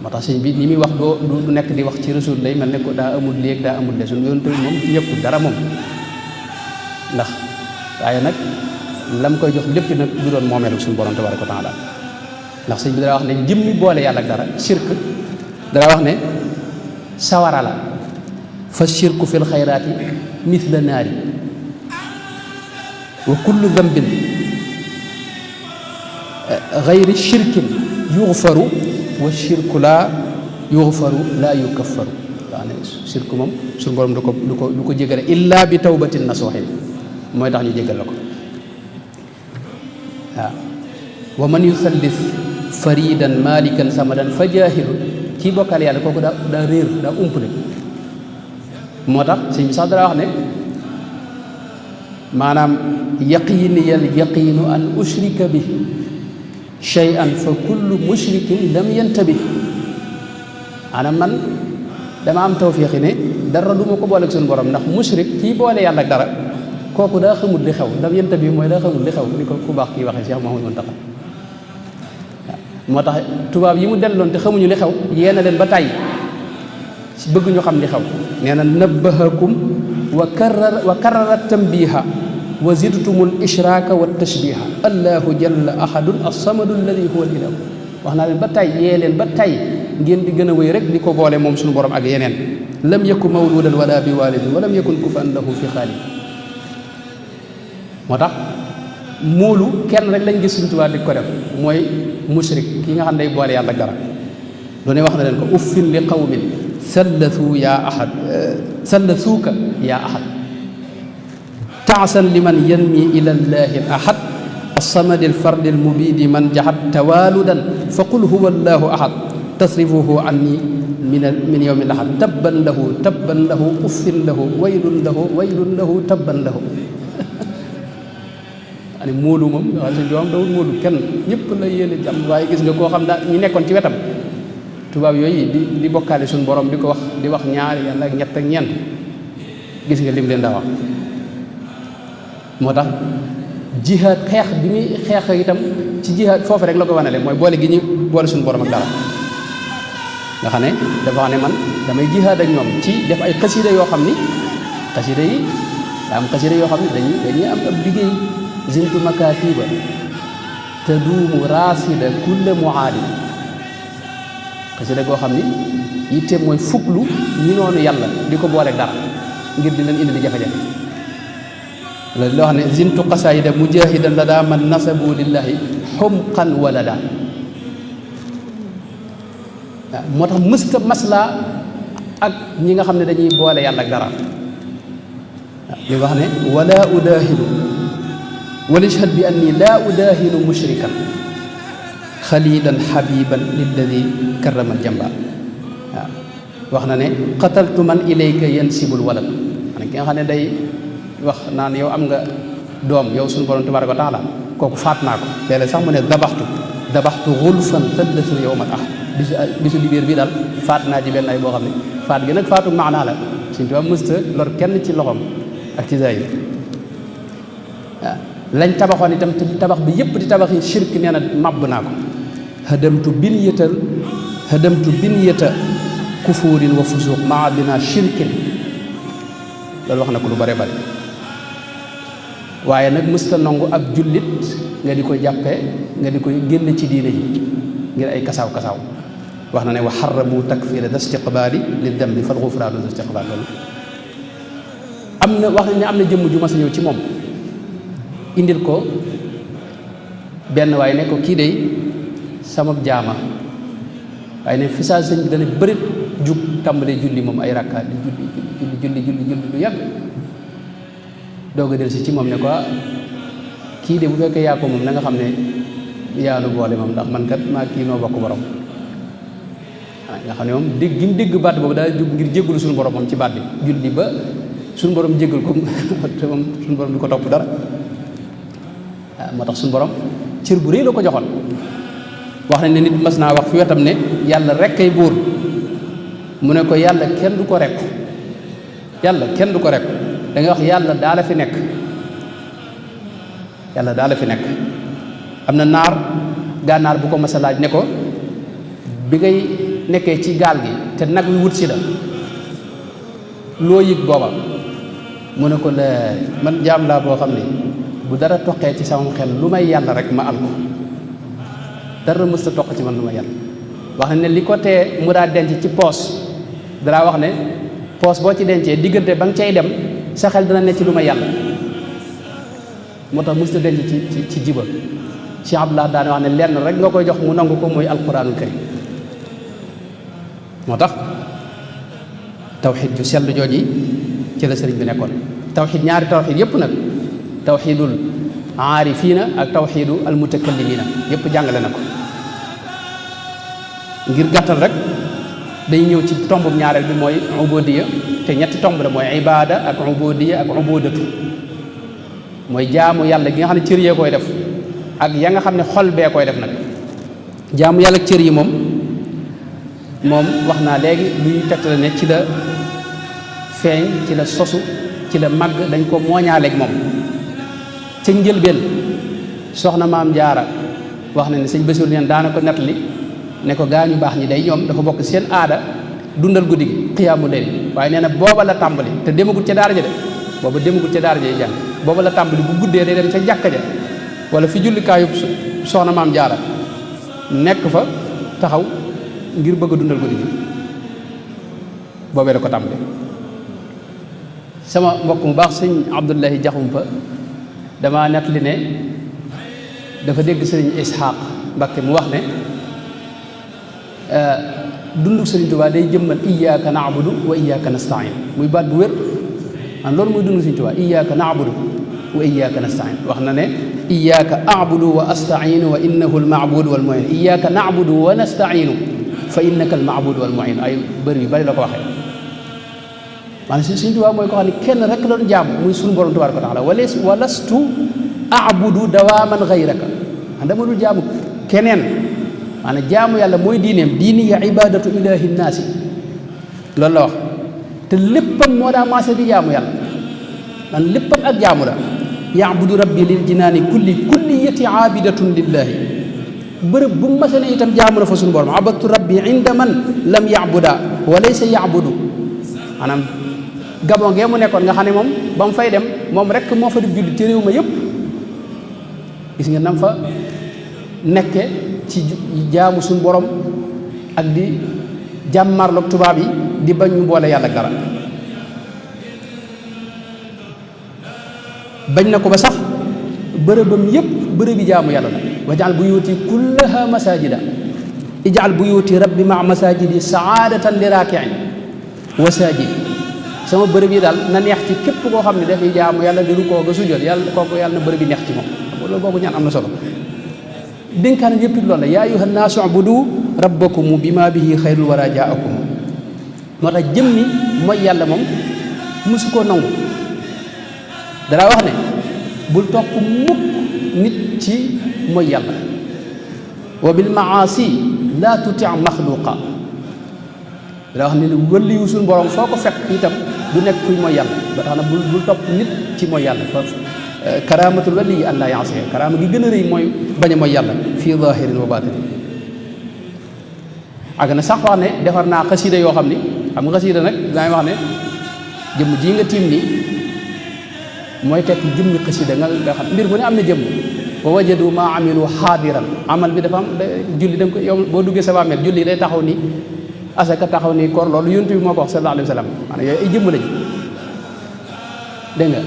moo tax sëñ bi ni muy wax du nekk di wax ci rasulullah mel ne ko daa amul léegi daa amul de suñu yoon tamit moom ñëpp dara moom ndax waaye nag lam koy jox lépp nag du doon moomeelu suñu borom tabaraka wa taala ndax sëñ bi dara wax ne jëmmi boole yàlla ak dara shirk dara wax ne sawara la fa shirku fil xayraati mithla naari wa kullu dambin gayri shirkin yuxfaru wa shirku laa yuxfaru laa yukaffaru waa ne shirku moom suñu borom du ko jégale illa bi tawbatin nasuuhin mooy tax ñu jégal la ko waaw wa man yusallis faridan malikan samadan fa jaahilu kii bokkaale yàlla kooku daa réer daa umpale moo tax sëñ bi sax dara wax ne maanaam yaqiniyal yaqinu an ushrika bi shay'an fa kullu mushrikin lam yantabi maanaam man dama am tawfiixi ne dara du ma ko boole ak suñu borom ndax mushrik kii boole yàlla ak dara kooku daa xamul li xew lam yantabi mooy daa xamul li xew ni ko ku baax kii waxee Cheikh Mouhamadou Mountakha moo tax tubaab yi mu delloon te xamuñu li xew yee na leen ba tàyyi si bëgg ñu xam li xew nee na nabbahakum wa karrara tambiha wa zidtumul ishraaka wa tashbiha allahu jalla ahadun as-samadu alladi huwa al-ilahu wax naa leen ba tàyyi yee leen ba tàyyi ngeen di gën a wéy rek di ko boole moom suñu borom ak yeneen lam yakun mawludan wala bi walidin wa lam yakun kufan lahu fi xaali moo tax móolu kenn rek lañ gis suñu tubaab di ko def mooy mushrik ki nga xam ne day boole yàlla ak dara doone wax na leen ko uffin li qawmin sallathuuka yaa ahad taasan liman yanmi ila llahi al ahad alsamadi alfardi almubidi man jahat tawaludan fa qul huwa allahu ahad tasrifuhu anni min yawmi al ahad tabban lahu uffin lahu waylun lahu tabban lahu ani móolu moom nga xam ne joom dawul móolu kenn ñëpp la yéene jàmm waaye gis nga koo xam daal ñi nekkoon ci wetam tubaab yooyu di bokkaale suñu borom di ko wax di wax ñaari yàlla ak ñett ak ñeent gis nga lim leen daa wax moo tax jihaad xeex bi muy xeex itam ci jihaad foofu rek la ko wanale mooy boole gi ñu boole suñu borom ak dara nga xam ne dafa wax ne man damay jihaad ak ñoom ci def ay xasida yoo xam ni xasida yi daa am xasida yoo xam ne dañuy am ab liggéey zintu makatiba taduumu raasida kulle muaadi xasida goo xam ni yitteem mooy fuglu ñi noonu yàlla di ko boole dara ngir di leen indi di jafe-jafe loolu loo xam ne zintu qasaida mujahidan la daa man nasabu lillahi xumqan walada waaw moo tax mësta maslaa ak ñi nga xam ne dañuy boole yàlla ak dara waaw li wax ne wala udaahilu walishhad bi anni laa udaahilu mushrikan xalilan xabiban lilladi karrama jamba waaw wax na ne qataltu man ilayka yansibul walad ki nga xam ne day wax naan yow am nga doom yow suñu borom tabaaraka wa taala kooku faat naa ko léeg-léeg sax mu ne dabaxtu xulfan tëddatu yow ma tax bisu dibéer bi daal faat naa ci benn ay boo xam ne faat gi nag faatu maanaa la suñ tubaab mësta lor kenn ci loxoom ak ci zahir waaw lañ tabaxoon itam te tabax bi yëpp di tabax yi shirk nee na màbb naa ko hadamtu binyata kufurin wa fusuq maa bina shirkin loolu wax na ko lu bare bare waaye nag mësta nangu ab jullit nga di ko jàppee nga di ko génn ci diine ji ngir ay kasaaw wax na ne wa xaramu takfira da istiqbaali li dambi fal gufraanu da istiqbaal loolu am na wax nañ ne am na jëmm ju mas a ñëw ci moom indil ko benn waaye ne ko kii de sama jaama waaye ne fi saa sëñ bi dana bërit jug tàmbalee julli moom ay rakkaat di julli lu yàgg doog a del si ci moom ne ko kii de bu fekkee yaa ko moom na nga xam ne yaa nu boole moom ndax man kat maa kii noo bokk borom nga xam ne moom dégg gi mu dégg baat boobu daal jóg ngir jéggalu suñu borom moom ci baat bi julli ba suñu borom jéggal ko te moom suñu borom di ko topp dara waaw moo tax suñu borom cër bu rëy la ko joxoon wax nañ ne nit mas naa wax fi wetam ne yàlla rek kay buur mu ne ko yàlla kenn du ko rek da nga wax yàlla daa la fi nekk am na naar gànnaar bu ko mas a laaj ne ko bi ngay nekkee ci gaal gi te nag wi wut si la loo yëg booba mu ne ko la man jaam laa boo xam ne bu dara toqee ci sama xel lu may yàlla rek ma al ko dara mës a toq ci man lu may yàlla wax ne li ko tee mu daa denc ci poos dara wax ne poos boo ci dencee diggante ba nga cay dem sa xel dina ne ci lu may yàlla moo tax mës a denc ci jiba Cheikh Abdullah daane wax ne lenn rek nga koy jox mu nangu ko mooy alquranul karim moo tax tawxid ju sell jooji ci la sëriñ bi nekkoon tawxid ñaari tawxid yëpp nag tawxidul aarifiina ak tawxidu almutakallimiina yëpp jàngale na ko ngir gàttal rek day ñëw ci tombum ñaareel bi mooy ubudiya te ñetti tomb la mooy ibada ak ubudiya ak ubudatu mooy jaamu yàlla gi nga xam ne cër yee koy def ak ya nga xam ne xol bee koy def nag jaamu yàlla ak cër yi moom wax naa léegi luy tegtale ne ci la feeñ ci la sosu ci la màgg dañ ko mooñaaleeg moom ca njëlbeen soxna maam jaara wax na ne sëñ Basiru neen daana ko nettali ne ko gaa ñu baax ñi day ñoom dafa bokk seen aada dundal guddi gi xiyaamu layl waaye nee na booba la tàmbali te demagut ca daara ja de booba demagut ca daara ja jàng booba la tàmbali bu guddee day dem ca jàkka ja wala fi jullikaayu soxna maam jaara nekk fa taxaw ngir bëgg a dundal guddi gi boobee la ko tàmbali sama mbokk mu baax sëñ Abdullahi Jaxumpa dama nettali ne dafa dégg sëriñ Ishaq Mbakke mu wax ne dundu sëriñ Tuubaa day jëmmal iyyaka na'budu wa iyyaka nasta'in muy baat bu wér man loolu muy dundu sëriñ Tuubaa iyyaka na'budu wa iyyaka nasta'in wax na ne iyyaka a'budu wa asta'inu wa innahu al-ma'budu wal mu'in iyyaka na'budu wa nasta'inu fa innaka al-ma'budu wal mu'in ay bëri yu bëri la ko waxee maanaam sëriñ Tuubaa mooy ko xam ne kenn rek la doon jaamu muy sunu borom tabaaraka wa ta'ala wa lastu a'budu dawaaman ghayraka dama dul jaamu keneen maanaam jaamu yàlla mooy diineem diini ya ibadatu ilahi nnaasi loolu la wax te léppam moo daa maase di jaamu yàlla man léppam ak jaamu la ya'budu rabbi lil jinaani kulliyati aabidatun lillahi bërëb bu mu mase ne itam jaamu na fa suñu borom abadtu rabbi inda man lam ya'buda wa laysa ya'budu maanaam gabon gee mu nekkoon nga xam ne moom ba mu fay dem moom rek moo fa di julli ci réew ma yëpp gis nga nam fa nekke ci jaamu suñu borom ak di jàmmarloog tubaab yi di bañ ñu boole yàlla ak dara bañ na ko ba sax bërëbam yépp bërëbi jaamu yàlla la wajaal buyuti kullaha masajida ijaal buyuti rabbi ma masajidi saadatan li raakiin wa saajid sama bërëb yi daal na neex ci képp koo xam ne dafay jaamu yàlla di rukkoo ga sujjóot yàlla kooku yàlla na bërëb yi neex ci moom loolu boobu ñaan am na solo dénkaan yëpp it loolu la yaa ayyuhan naasu ubudu rabbakum bima bihi xayrul wara jaakum moo tax jëmmi mooy yàlla moom musu koo nangu dara wax ne bul topp mukk nit ci mooy yàlla wa bil maasi la tuti maxluqa dara wax ne wëlliwu suñu borom foo ko fekk itam du nekk kuy mooy yàlla ba tax na bul topp nit ci mooy yàlla karaamatul wali an laa yaasiya karaama gi gën a rëy mooy bañ a mooy yàlla fii zahirin wa batinin ak na sax wax ne defar naa xasida yoo xam ni xam nga xasida nag dangay wax ne jëmm jii nga tiim nii mooy tekk jëmmi xasida nga xam mbir mu ne am na jëmm wa wajadu ma amilu xaadiran amal bi dafa am julli da nga ko yow boo duggee sa bàmmeel julli day taxaw ni asaka taxaw ni koor loolu yonent bi moo ko wax sallallahu alayhi wa sallam maanaam yooyu ay jëmm lañ dégg nga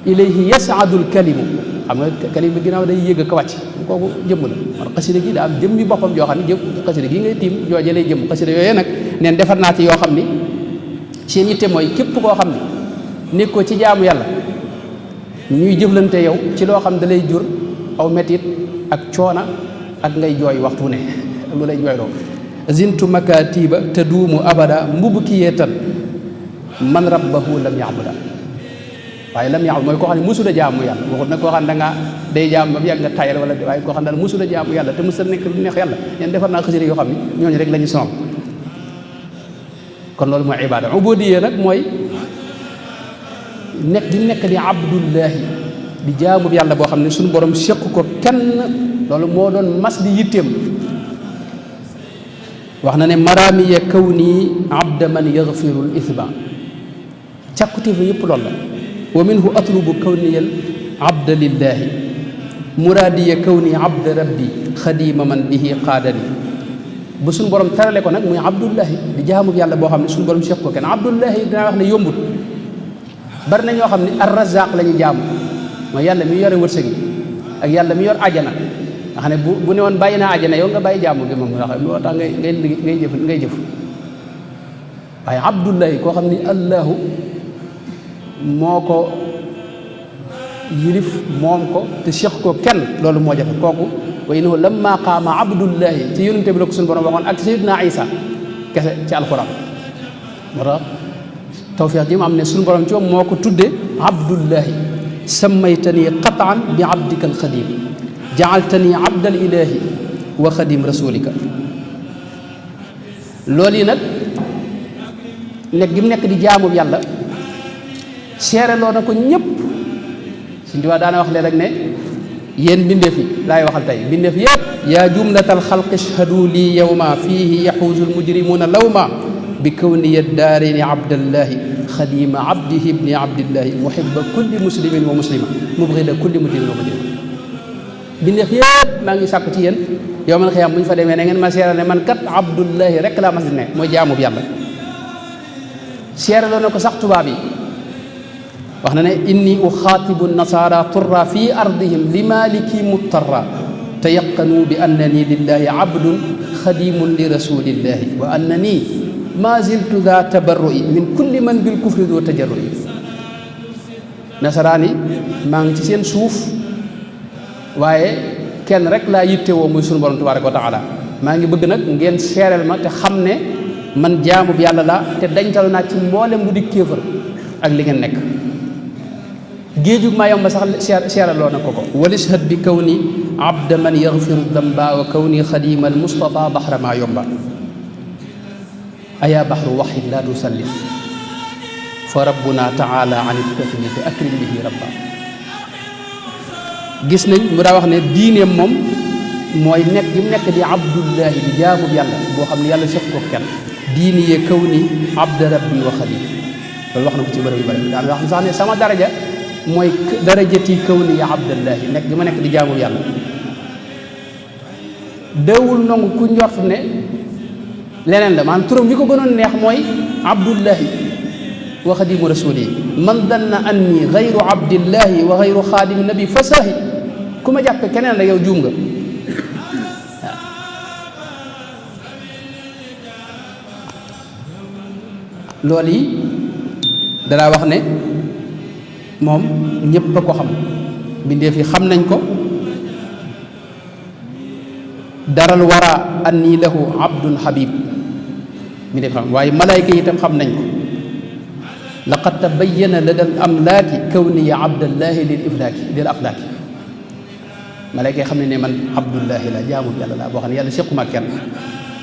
ilayhi yasaadul kalimu xam nga kalim bi ginnaaw day yëg ak wàcc kooku jëmm la man xasida gi daa am jëmmi boppam joo xam ne jëm xasida gi ngay tiim jooje lay jëmm xasida yooyu nag neen defar naa ci yoo xam ni seen yitte mooy képp koo xam ne nekkoo ci jaamu yàlla ñuy jëflante yow ci loo xam da lay jur aw metit ak coona ak ngay jooy waxtu ne lu lay jooy loo zintu makatiba te duumu abada mbubb ki yeetan man rabbahu lam yaabuda waaye lam yaabu mooy koo xam ne musula jaamu yàlla waxut nag koo xam ne da nga day jaam ba mu yàgg nga tayal wala waaye koo xam ne daal musula jaamu yàlla te musul nekk lu neex yàlla ñeen defar naa xasida yoo xam ne ñooñu rek la ñu sonal kon loolu mooy ibaada ubudiyya nag mooy nekk di nekk di abdullahi di jaamu yàlla boo xam ne suñu borom séq ko kenn loolu moo doon mas di yitteem wax na ne maraamiya kawni abda man yaghfirul ithba càkkutéefa yëpp loolu la wa minhu atlubu kawniyal abda lillahi muraadiya kawni abda rabbi xadima man bihi qaadani ba suñu borom tarale ko nag muy abdullahi di jaamu yàlla boo xam ne suñu borom séq ko kenn abdullahi dinaa wax ne yombut bari na ñoo xam ne ar razaq la ñu jaamu mooy yàlla mi yore wërsëg yi ak yàlla mi yor ajana nga xam ne bu ne woon bàyyi naa ajana yow nga bàyyi jaamu gi moom nga xam moo tax ngay jëf waaye abdullahi koo xam ni allahu moo ko yilif moom ko te séq ko kenn loolu moo jafe kooku wa innahu lamma qaama abdullahi ci yonente bi la ko suñu borom waxoon ak sayyidina isa kese ci alquran moo tax tawfiix ji mu am ne suñu borom ci moom moo ko tudde abdullahi sammaytani qataan bi abdika alxadim jaaltani abdal ilahi wa xadim rasulika loolu yi nag nekk gi mu nekk di jaamu yàlla seereloo na ko ñëpp suñu diwaa daana wax leen rek ne yéen mbindeef yi laay waxal tey mbindeef yëpp yaa jumlatal xalqi ishhadu lii yawma fiihi yaxuusu almujrimuuna lawma bi kawniya daarini abdallahi xadima abdihi ibni abdillahi muhibba kulli muslimin wa muslima mubghida kulli mujrimin wa mujrima mbindeef yëpp maa ngi sàkk ci yéen yow man xiyaam bu ñu fa demee na ngeen ma seeral ne man kat abdullahi rek laa mas di ne mooy jaamub yàlla seeraloo na ko sax tubaab yi wax na ne inni uxaatibu nasara turra fi ardihim li maliki muttarra tayaqanu bi annani lillahi abdun xadimun li rasulillahi wa annani ma ziltu da tabarrui min kulli man bil kufri do tajarrui nasaraan yi maa ngi ci seen suuf waaye kenn rek laa yittewoo muy sunu borom tabaraka wa taala maa ngi bëgg nag ngeen seereel ma te xam ne man jaamu bi yàlla la te dañtalu naa ci mboolem lu di kéefër ak li ngeen nekk géejug maa yomba sax seeraloo na ko walishhad bi kaw ni abda man yaghfiru damba wa kaw ni xadima al mustafa baxra maa yomba aya baxru waxid laa tusallif fa rabbuna taala an iltaklifi akrim bihi rabba gis nañ mu daa wax ne diineem moom mooy nekk gi mu nekk di abdullahi di jaamub yàlla boo xam ne yàlla séq ko kenn diini ye kaw ni abda rabbi wa xadim loolu wax na ko ci bërëb yu bëri daan wax sax ne sama daraja mooy darajati kaw ni ya abdallahi nekk gi ma nekk di jaamub yàlla dawul nangu ku njort ne leneen la maanaam turam bi ko gënoon neex mooy abdullahi wa xadimu rasuli man danna anni gayru abdillahi wa gayru xaadimi nabi fasaahi ku ma jàppe keneen la yow juum nga loolu yi danaa wax ne moom ñépp a ko xam mbindeef yi xam nañ ko daral wara anni lahu abdun habib mbindeef xam waaye malaayka yi itam xam nañ ko laqad tabayyana lada al amlaaki kawniya abdallahi lil aflaaki malaayka yi xam ne man abdullahi la jaamu yàlla laa boo xam ne yàlla séquma kenn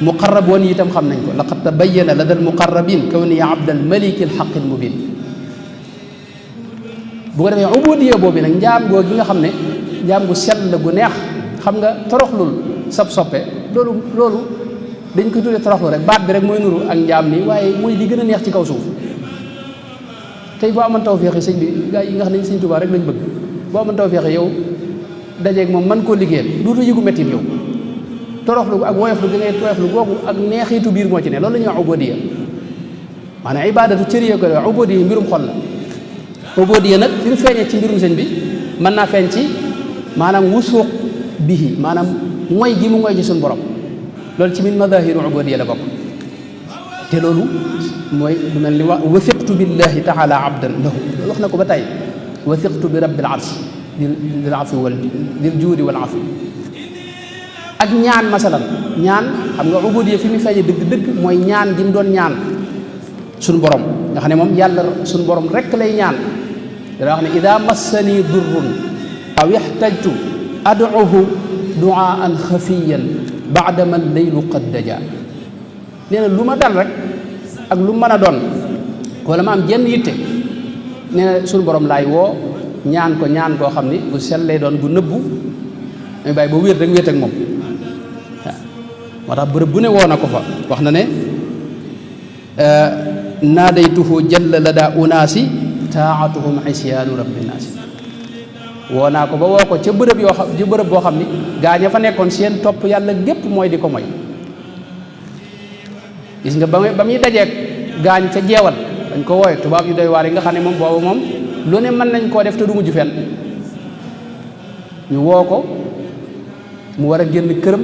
muqarraboon yi itam xam nañ ko laqad tabayyana lada al muqarrabin kawniya abdal maliki al xaqi al mubin bu ko defee ubudiya boobu nag njaam goo gi nga xam ne njaam gu sell gu neex xam nga toroxlul sab soppe loolu dañ ko tuddee toroxlu rek baat bi rek mooy nuru ak njaam nii waaye mooy li gën a neex ci kaw suuf tey boo amoon tawfeex sëñ bi gaa yi nga xam ne sëñ Tuubaa rek lañ bëgg boo amoon tawfeex yow dajeeg moom man koo liggéeyal duutu yëgu métti yow toroxlu ak woyoflu gi ngay woyoflu googu ak neexiitu biir moo ci ne loolu la ñuy wax ubudiya maanaam ibaadatu cëriye ko wax ubudiya mbirum xol la ubudiya nag fi mu feeñee ci mbirum sëñ bi mën naa feeñ ci maanaam wusuuq bihi maanaam mooy gi mu mooy ci suñu borom loolu ci min madahiru ubudiya la bokk te loolu mooy lu mel ni wax wathiqtu billahi taala abdan lahu loolu wax na ko ba tey wathiqtu bi rabbil arsh lil afi wal lil juudi wal afi ak ñaan masalan ñaan xam nga ubudiya fi mu feeñee dëgg-dëgg mooy ñaan gi mu doon ñaan suñu borom nga xam ne moom yàlla suñu borom rek lay ñaan dana wax ne ida massani durrun aw ixtajtu ad'uhu duaan xafiyan baadama leylu qad daja nee na lu ma dal rek ak lu mën a doon wala ma am jenn yitte nee na suñu borom laay woo ñaan ko ñaan koo xam ni bu sell lay doon bu nëbbu may bàyyi ba wéet rek wéet ak moom waaw moo tax bërëb bu ne woo na ko fa wax na ne naadaytuhu jalla lada unaasi taatuhum isyaanu rabbi naasi woo naa ko ba woo ko ca bërëb yoo xam ci bërëb boo xam ni gaa ña fa nekkoon seen topp yàlla gépp mooy di ko moy gis nga ba muy dajeeg gaañ ca jeewal dañ ko wooye tubaab yu doy waar yi nga xam ne moom boobu moom lu ne mën nañ koo def te du mujj fenn ñu woo ko mu war a génn këram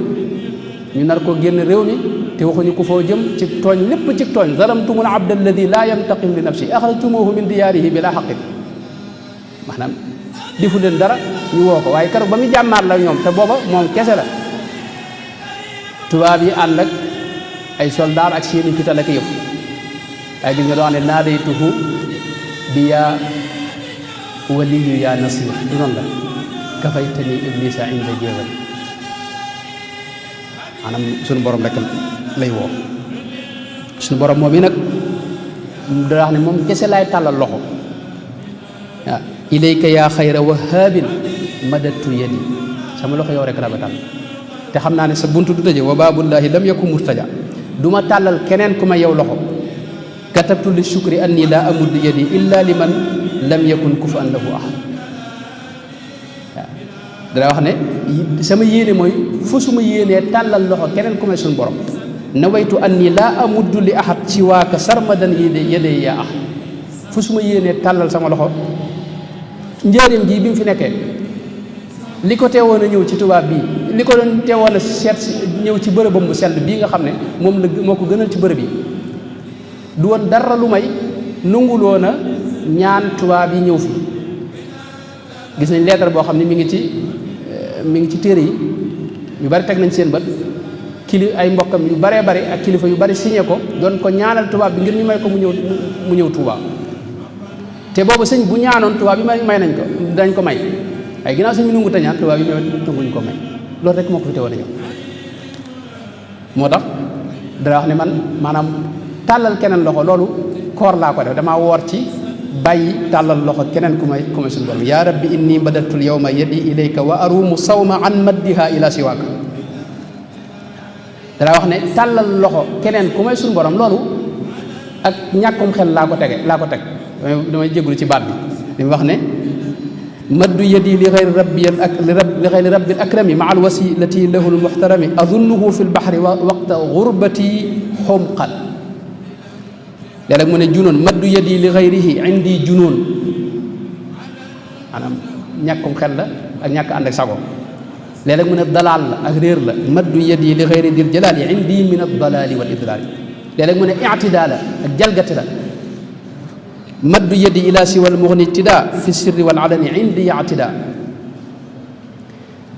ñu nar koo génn réew mi te waxuñu ko foo jëm ci tooñ lépp ci tooñ zalamtumul abda alladi laa yantaqim li nafsi axrajtumuhu min diyaarihi bila xaqin maanaam defu leen dara ñu woo ko waaye keroog ba muy jàmmaar la ñoom te booba moom kese la tubaab yi ànd ak ay soldaar ak seeni fital ak yëf waaye gis nga doo xam ne naadaytuhu bi yaa waliyu yaa nasir du noonu la kafaytani iblisa inda jéewal maanaam suñu borom rek lay woo suñu borom moom yi nag da wax ne moom kese laay tàllal loxo waaw ilayka yaa xayra wahaabin madadtu yadi sama loxo yow rek rabatal te xam naa ne sa buntu du tëje wa baabullahi lam yakun murtaja du ma tàllal keneen ku ma yow loxo katabtu li shukri anni laa amuddu yadi illa liman lam yakun kufan lahu ahad waaw dana wax ne sama yéene mooy fu suma yéenee tàllal loxo keneen ku may suñu borom nawaytu anni laa amuddu li ahad ci waaka sarmadan yadee yaa ahad fu suma yéenee tàllal sama loxo njëriñ ji bi mu fi nekkee li ko teewoon a ñëw ci tubaab bii li ko doon teewoon a seet ñëw ci bërëbam bu sell bii nga xam ne moo ko gënal ci bërëb yi du woon dara lu may nanguloon a ñaan tubaab yi ñëw fi gis nañ lettre boo xam ne mi ngi ci téere yi ñu bari teg nañ seen bët ay mbokkam yu baree bari ak kilifa yu bari signé ko doon ko ñaanal tubaab bi ngir ñu may ko mu ñëw Tuubaa te boobu sëñ bu ñaanoon tubaab yi may nañ ko dañ ko may ay ginnaaw sëñ bi nangu ta ñaan tubaab yi nanguñ ko may loolu rek moo ko fi teewoon a ñëw moo tax dara wax ne man maanaam tàllal keneen loxo loolu koor laa ko def damaa woor ci bàyyi tàllal loxo keneen ku may suñu borom yaa rabbi inni madatul yawma yadi ilayka wa arumu sawma an maddiha ila siwaaka dara wax ne tàllal loxo keneen ku may suñu borom loolu ak ñàkkum xel laa ko teg damay jéglu ci baat bi li mu wax ne maddu yadi li xayri rabbil akrami maa alwasilati lahu lmuxtarami adunnuhu fi lbaxri waqta gurbati xumqan léeg-léeg mu ne junoon maddu yadi li xayrihi indi junoon maanaam ñàkkum xel la ak ñàkk ànd ak sago léeg-léeg mu ne dalaal la ak réer la maddu yadi li xayri dil jalaali indi min ad-dalaali wal idlaali léeg-léeg mu ne ictidaa la ak jalgati la maddu yadi ila siwal mughni ibtidaa fi sirri wal alani indi ictidaa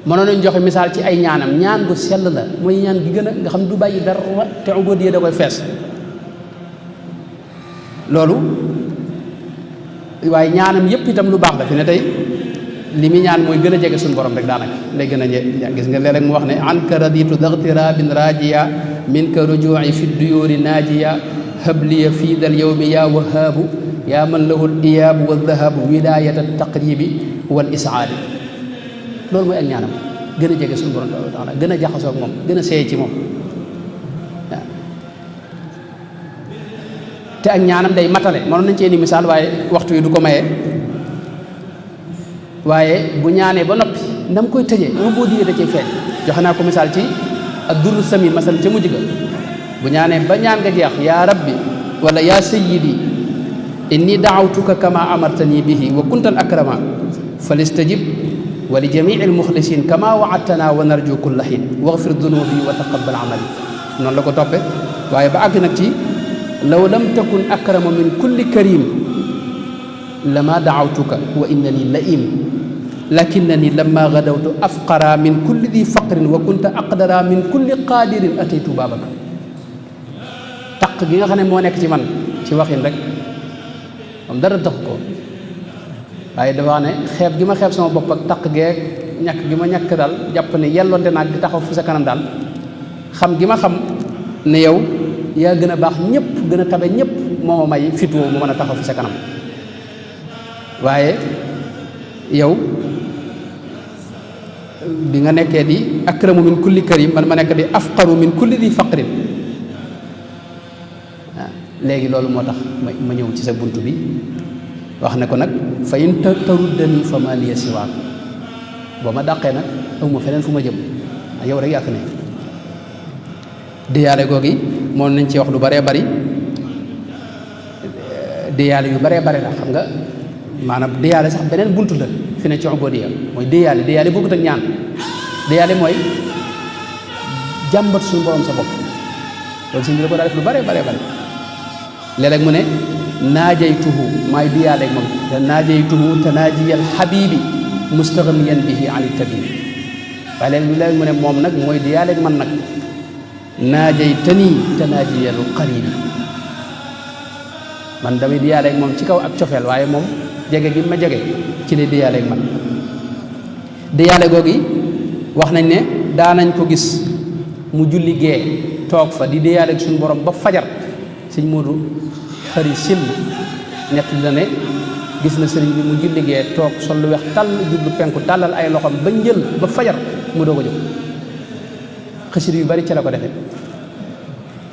mënoon nañ joxe misaal ci ay ñaanam ñaan gu sell la mooy ñaan gi gën a nga xam du bàyyi dara te ubudiyya da koy fees loolu waaye ñaanam yépp itam lu baax la fi ne tey li muy ñaan mooy gën a jege suñu borom rek daanaka lay gën a gis nga léeg-léeg mu wax ne anka raditu daghtirabin rajiya minka ruju'i fi duyuri najiya habliya fi dal yawmi ya wahabu ya man lahu al iyabu wa dhahabu wilayat at taqribi wal isaadi loolu mooy ak ñaanam gën a jege suñu borom taala gën a jaxasoo ak moom gën a seey ci moom waaw te ak ñaanam day matale mënoon nañ cee ni misaal waaye waxtu yi du ko maye waaye bu ñaanee ba noppi ndam koy tëjee boo digee da cay feeñ joxe naa ko misaal ci ak durru samin masal ca mujj ga bu ñaanee ba ñaan nga jeex yaa rabbi wala yaa sayyidi inni daawtuka kama amartani bihi wa kuntal akrama falistajib wa li jamii almuxlisin kama waadtana wa narju kulla xiin waxfir dunubi wa taqabbal amali noonu la ko toppe waaye ba àgg nag ci law lam takun akrama min kulli karim lama daawtuka wa innani laim lakinnani lamma gadawtu afqara min kulli di faqrin wa kunta aqdara min kulli qaadirin ataytu baabaka taq gi nga xam ne moo nekk ci man ci waxin rek moom dara tax ko waaye dafa wax ne xeeb gi ma xeeb sama bopp ak taq geeg ñàkk gi ma ñàkk daal jàpp ne yelloonte naag di taxaw fi sa kanam daal xam gi ma xam ne yow yaa gën a baax ñëpp gën a tabe ñëpp moo ma may fit woo mu mën a taxaw fi sa kanam waaye yow bi nga nekkee di akramu min kulli karim man ma nekk di afqaru min kulli di faqrin waaw léegi loolu moo tax ma ñëw ci sa bunt bi wax ne ko nag fa in taruddani fa ma liya siwaak boo ma dàqee nag awma feneen fu ma jëm yow rek yaa fi ne diyaale googi moom nañ ci wax lu baree bari diyaale yu baree bari la xam nga maanaam diyaale sax beneen buntu la fi ne ci ubudiyya mooy diyaale bokkut ak ñaan diyaale mooy jàmbat suñu borom sa bopp loolu suñu bi da ko daa def lu baree baree bari léeg-léeg mu ne naajaytuhu maay diyaale ak moom te naajaytuhu tanaajiyal habibi mustaghniyan bihi ani tabibi waaye léeg mu ne moom nag mooy diyaale ak man nag naajaytani tanaajiyal qaribi man damay diyaale ak moom ci kaw ak cofeel waaye moom jege gi ma jege ci li diyaale ak man diyaale googi wax nañ ne daanañ ko gis mu julli gee toog fa di diyaale ak suñu borom ba fajar sëñ Moodu xëri sill ñett la ne gis na sëriñ bi mu julli gee toog sol lu weex tàll jublu penku tàllal ay loxoom ba njël ba fajar mu doog a jóg xasida yu bari ci la ko defee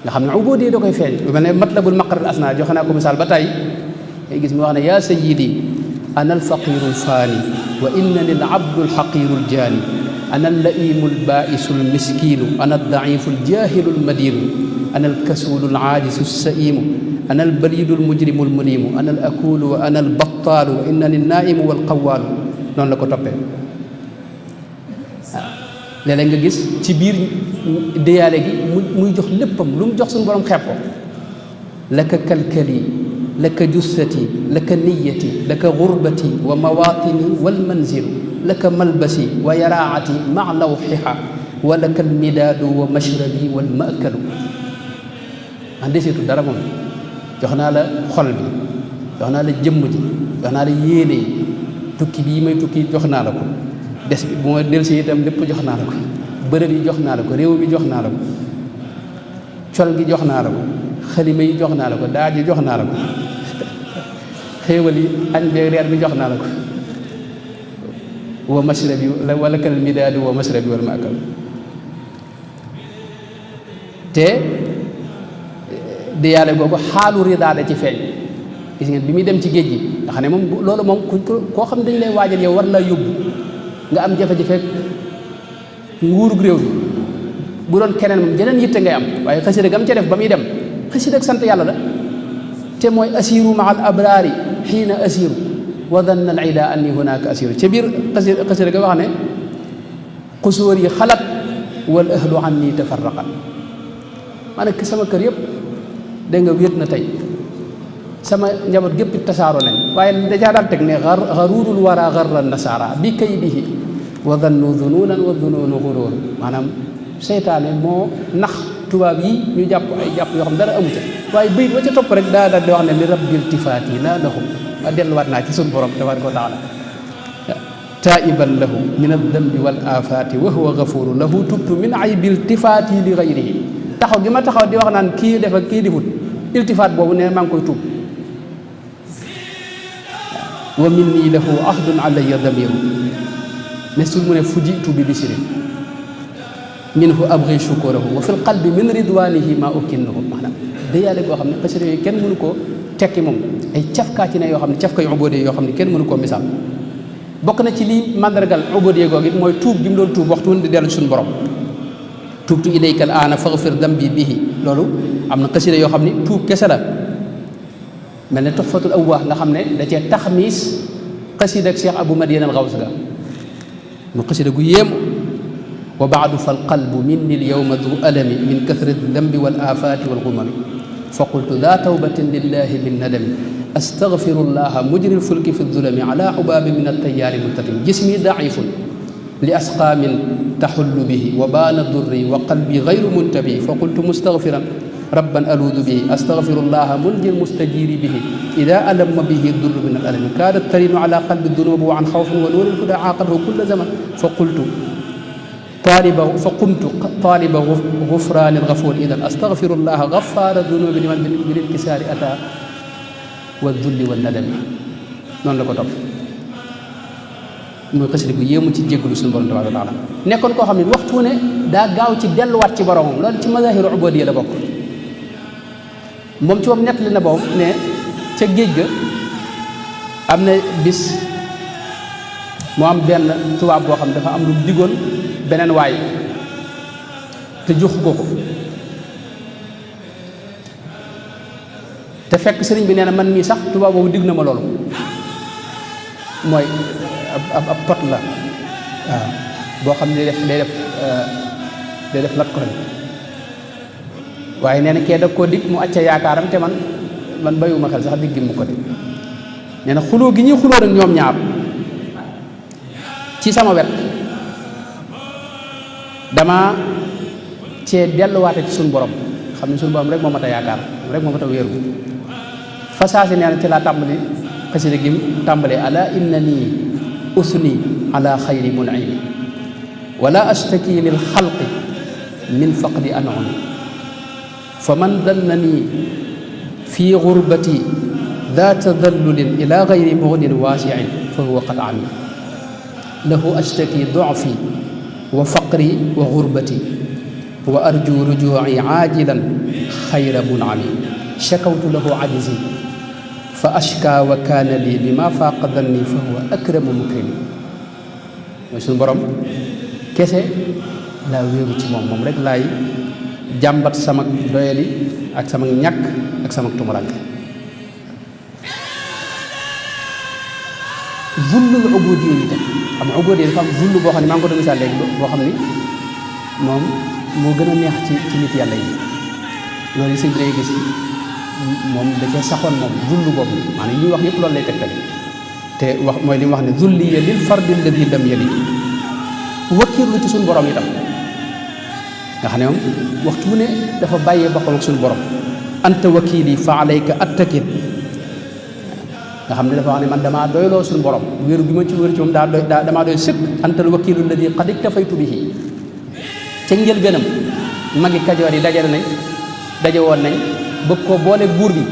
nga xam ne ubudiyya da koy feeñ lu mel ne matlabul maqaral asna joxe naa ko misaal ba tey ngay gis mu wax ne yaa sayyidi ana alfaqiru alfaani wa innani alabdu alxaqiru aljaani ana allaimu albaisu almiskinu ana aldaifu aljahilu almadinu ana alkasulu alaajisu alsaimu ana albalidu almujrimu almunimu ana alakulu wa ana albattaalu wa innani alnaimu walqawaalu noonu la ko toppee léeg-léeg nga gis ci biir diyaale gi muy jox léppam lu mu jox suñu borom xeeb ko laka kalkali laka jussati laka niyati laka gurbati wa mawatini walmanzilu laka malbasi wa yaraati ma lawxiha wa laka almidaadu wa mashrabi walmaakalu man deseetu dara moom jox naa la xol bi jox naa la jëmm ji jox naa la yéene yi tukki bii may tukki jox naa la ko des bi bu ma delsi itam lépp jox naa la ko bërëb yi jox naa la ko réew mi jox naa la ko col gi jox naa la ko xalima yi jox naa la ko daaj yi jox naa la ko xéewal yi añ beeg reer bi jox naa la ko wa mashrabi wala kal midaadu wa mashrabi wal maakal te di yàlla googu xaalu ridaa da ci feeñ gis ngeen bi muy dem ci géej gi nga xam ne moom loolu moom koo xam dañ lay waajal yow war laa yóbbu nga am jafe-jafe nguurug réew bi bu doon keneen moom jeneen yitte ngay am waaye xasida gam ca def ba muy dem xasida ak sant yàlla la te mooy asiru maa al abraari xiina asiru wa danna al ida anni hunaka asiru ca biir xasida ga wax ne xusóor yi xalat wal ahlu anni tafarraqat maanaam sama kër yëpp dégg nga wéet na tey sama njaboot gépp tasaaroo nañ waaye dajaa daal teg ne xaruurul wara xarra nasaara bi kaydihi wa dannu dunuunan wa dunuunu xuróor maanaam seytaane moo nax tubaab yi ñu jàpp ay jàpp yoo xam dara amu ca waaye bayit wa ca topp rek daa daal di wax ne li rabbil tifaati laa lahum ma delluwaat naa ci suñu borom tabaaraka wa taala taiban lahu min aldambi wal afaati wa huwa gafuru lahu tubtu min aybil tifaati li gayrihi taxaw gi ma taxaw di wax naan kii def ak kii difut iltifaat boobu ne maa ngi koy tuub wa minni lahu ahdun alayya damiru ne su mu ne fujitu bi bisiri minhu abri shukurahu wa fil qalbi min ridwanihi ma ukinnahu maanaam day yàlla boo xam ne xasida yooyu kenn mënu koo tekki moom ay cafkaa ci ne yoo xam ne cafka yu ubóodee yoo xam ne kenn mënu koo misaal bokk na ci lii mandargal ubóodee googu it mooy tuub gi mu doon tuub waxtu woon di dellu suñu borom tuubtu ilayka al aana faghfir dambi bihi loolu am na xasida yoo xam ne tuub kese la mel ne Tuhfatul Awwaa nga xam ne da cee taxmiis xasida ak Cheikh Abou Madiane al Gaws ga mu xasida gu yéem wa baadu fal qalbu minni al yawma du alami min kathrati dambi wal afaati wal gumami fa qultu daa tawbatin lillahi bin nadami astaghfirullaha mujri al fulki fi zulami ala ubaabi min at-tayyaari muntatim jismi daifun li asqaamin taxullu bihi wa baana durri wa qalbi gayru muntabi fa qultu mustaghfiran rabban aluudu bihi astaghfirullaha munjil mustajiri bihi ida alamma bihi durru min al alami kaadat tarinu ala qalbi dunubu an xawfin wa nuuril huda aaqadahu kulla zaman fa qumtu taaliba gufraani algafuur idan astaghfirullaha gafaara dunubi liman bil inkisaari ata wa dulli wa nadami noonu la ko topp muy xasida bu yéemu ci jéggalu suñu borom tabaaraka wa taala nekkoon koo xam ne waxtu ne daa gaaw ci delluwaat ci boromam loolu ci mazaahiru ubuudiyya la bokk moom ci moom nettali na boobu ne ca géej ga am na bis mu am benn tubaab boo xam ne dafa am lu digoon beneen waay te jox ko te fekk sëriñ bi nee na man mii sax tubaab boobu dig na ma loolu mooy ab pot la waaw boo xam ne day def lat ko waaye nee na kee da koo dig mu acca yaakaaram te man bayuma xel sax diggi mu ko de nee na xuloo gi ñuy xuloo rek ñoom ñaar ci sama wet dama cee delluwaate ci suñu borom xam ne suñu borom rek moo mat a yaakaar rek moo mat a wéeru fa saasi nee na ci laa tàmbali xasida gi tàmbalee ala innani usni ala xayri mun'imi wala ashtaki lil xalqi min faqdi an'ami fa man dannani fi gurbati daa tadallulin ila gayri mugnin waasiin fa huwa qad ami lahu ashtaki du'fi wa faqri wa gurbati wa arju rujuuci aajilan xayra mun'ami shakawtu lahu ajzi fa ashka wa kaana lii bi ma faaqa danni fa huwa akramu mukrimi mooy suñu borom kese laa wéeru ci moom rek laay jàmbat sama doyali ak sama ñàkk ak sama tumuranke zullul ubudiyya yi tam xam nga ubudiyya dafa am zull boo xam ne maa ngi ko doon misaal léegi boo xam ni moom moo gën a neex ci nit yàlla yi loolu sëñ bi day gis moom da cee saxoon moom zull boobu maanaam yi ñuy wax yëpp loolu lay tegtal te wax mooy li mu wax ne zulliya lil fardi alladi lam yali wakkiirlu ci suñu borom itam nga xam ne moom waxtu wu ne dafa bàyyee boppam ak suñu borom anta wakili fa alayka attakil nga xam ne dafa wax ne man damaa doyloo suñu borom wéeru bi ma ci wéeru ci moom damaa doy sëkk antal wakilu alladi qad iktafaytu bihi ca njëlbéenam magi kajoor yi daje woon nañ bëgg koo boole buur bi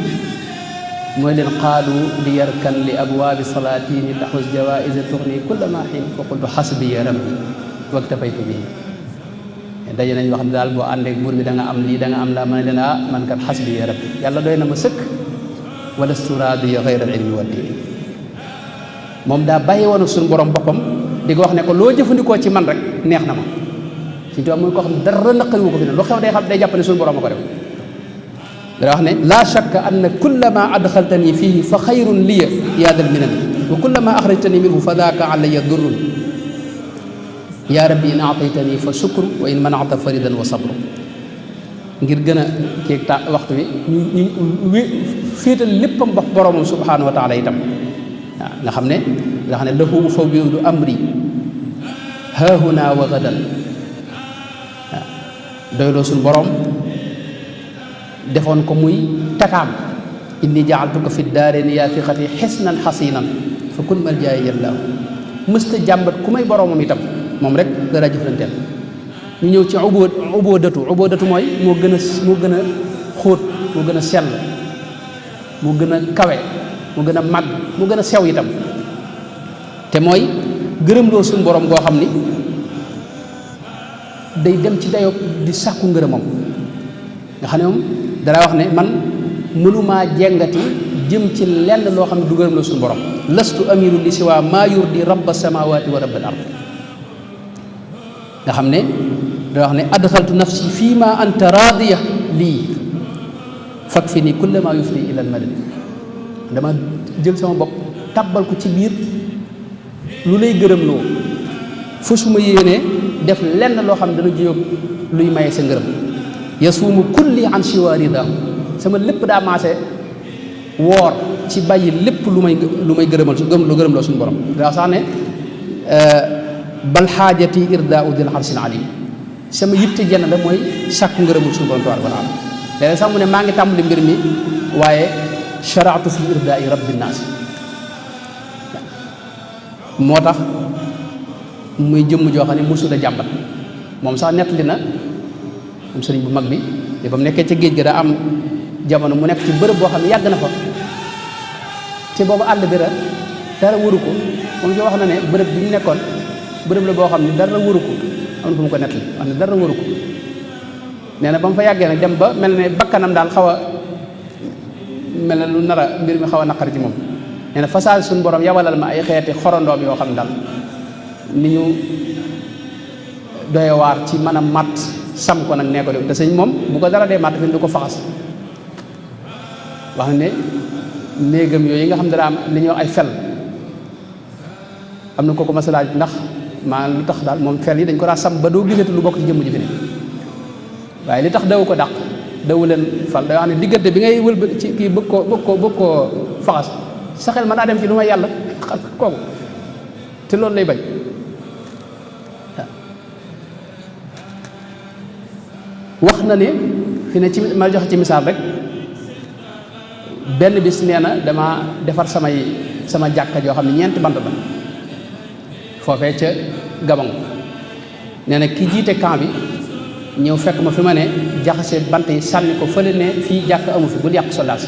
mooy leen qaalu li yarkan li abwaabi salaatini taxus jawaïsa tuxni kulla ma xiin fa qultu xasbiya rabbi waktafaytu bihi daje nañ wax ne daal boo àndee buur bi da nga am lii da nga am laa mën a leen man kat xasbiya rabbi yàlla doy na ma sëkk wala sturaadiya gayra al ilmi wa diini moom daa bàyyi woon ak suñu borom boppam di ko wax ne ko loo jëfandikoo ci man rek neex na ma suñu tubaab mooy koo xam ne dara naqari wu ko fi ne lu xew day jàpp ne suñu borom a ko def dara wax ne laa shakka anna kullama adxaltani fihi fa xayrun liya yaa dal minan wa kullama axrajtani minhu fa daaka alayya durrun yaa rabbi in aataytani fa shukru wa in manata faridan wa sabru ngir gën a keeg ta waxtu wi ñu féetal léppam wax boromam subhanahu wa taala itam waaw nga xam ne lahu ufawwidu amri haahuna wa gadan waaw doyloo suñu borom defoon ko muy takaam inni jaaltuka fi daarayni yaa fiqati xisnan xasinan fa kun maljaaya yallaahu mësta jàmbat ku may boromam itam moom rek dara jëflanteel ñu ñëw ci ubóodatu mooy moo gën a xóot moo gën a sell moo gën a kawe moo gën a màgg moo gën a sew itam te mooy gërëmloo suñu borom goo xam ni day dem ci dayoo di sàkku ngërëmam nga xam ne moom dara wax ne man mënumaa jengati jëm ci lenn loo xam ne du gërëmloo suñu borom lastu amiru li siwa maa yurdi rabba samawati wa rabbal ard nga xam ne da wax ne adxaltu nafsi fii ma anta raadiya lii fak fi nii kulle ma yufni ila al madad dama jël sama bopp tabbal ko ci biir lu lay gërëm loo fa su ma yéenee def lenn loo xam ne dana jóg luy maye sa ngërëm yasuumu kulli an shiwa ridaahu sama lépp daa maase woor ci bàyyi lépp lu may gërëmal lu gërëm loo suñu borom daa sax ne bal xaajati irdaau dil arsil alim sama yitte jenn la mooy sàkku ngërëmul suñu borom tabaaraka wa taala léeg sax mu ne maa ngi tàmbali mbir mi waaye sharaatu fi irdaai rabbi naas moo tax muy jëmm joo xam ne musul a jàmbat moom sax nettali na moom sëriñ bu mag bi te ba mu nekkee ca géej ga daa am jamono mu nekk ci bërëb boo xam ne yàgg na fa te boobu àll bi ra dara wëru ko moom ci wax na ne bërëb bi ñu nekkoon bërëb la boo xam ne dara wëru ko am na fu mu ko nettali wax ne dara wëru ko nee na ba mu fa yàggee nag dem ba mel ne bakkanam daal xaw a mel ne lu nar a mbir mi xaw a naqari ci moom nee na façage suñu borom yabalal ma ay xeeti xorondoom yoo xam ne daal ni ñu doye waar ci mën a matt sam ko nag nee ko def te sëñ moom bu ko dara dee matt fi du ko faxas wax ne néegam yooyu nga xam ne dara am li ñuy wax ay fel am na kooku masalaaj ndax maa lu tax daal moom fel yi dañ ko daa sam ba doo gisati lu bokk ci jëmm ji fi ne waaye li tax daw ko dàq dawu leen fal day wax ne diggante bi ngay wëlba ci kii bëgg koo faxas sa xel mën naa dem ci lu may yàlla xam kooku te loolu lay bañ wax na ne fi ne ci ma joxe ci misaal rek benn bis nee na dama defar sama jàkka joo xam ne ñeenti bant la foofee ca Gabon nee na ki jiite camp bi ñëw fekk ma fi ma ne jaxase bant yi sànni ko fële ne fii jàkk amu fi bul yàq soldat si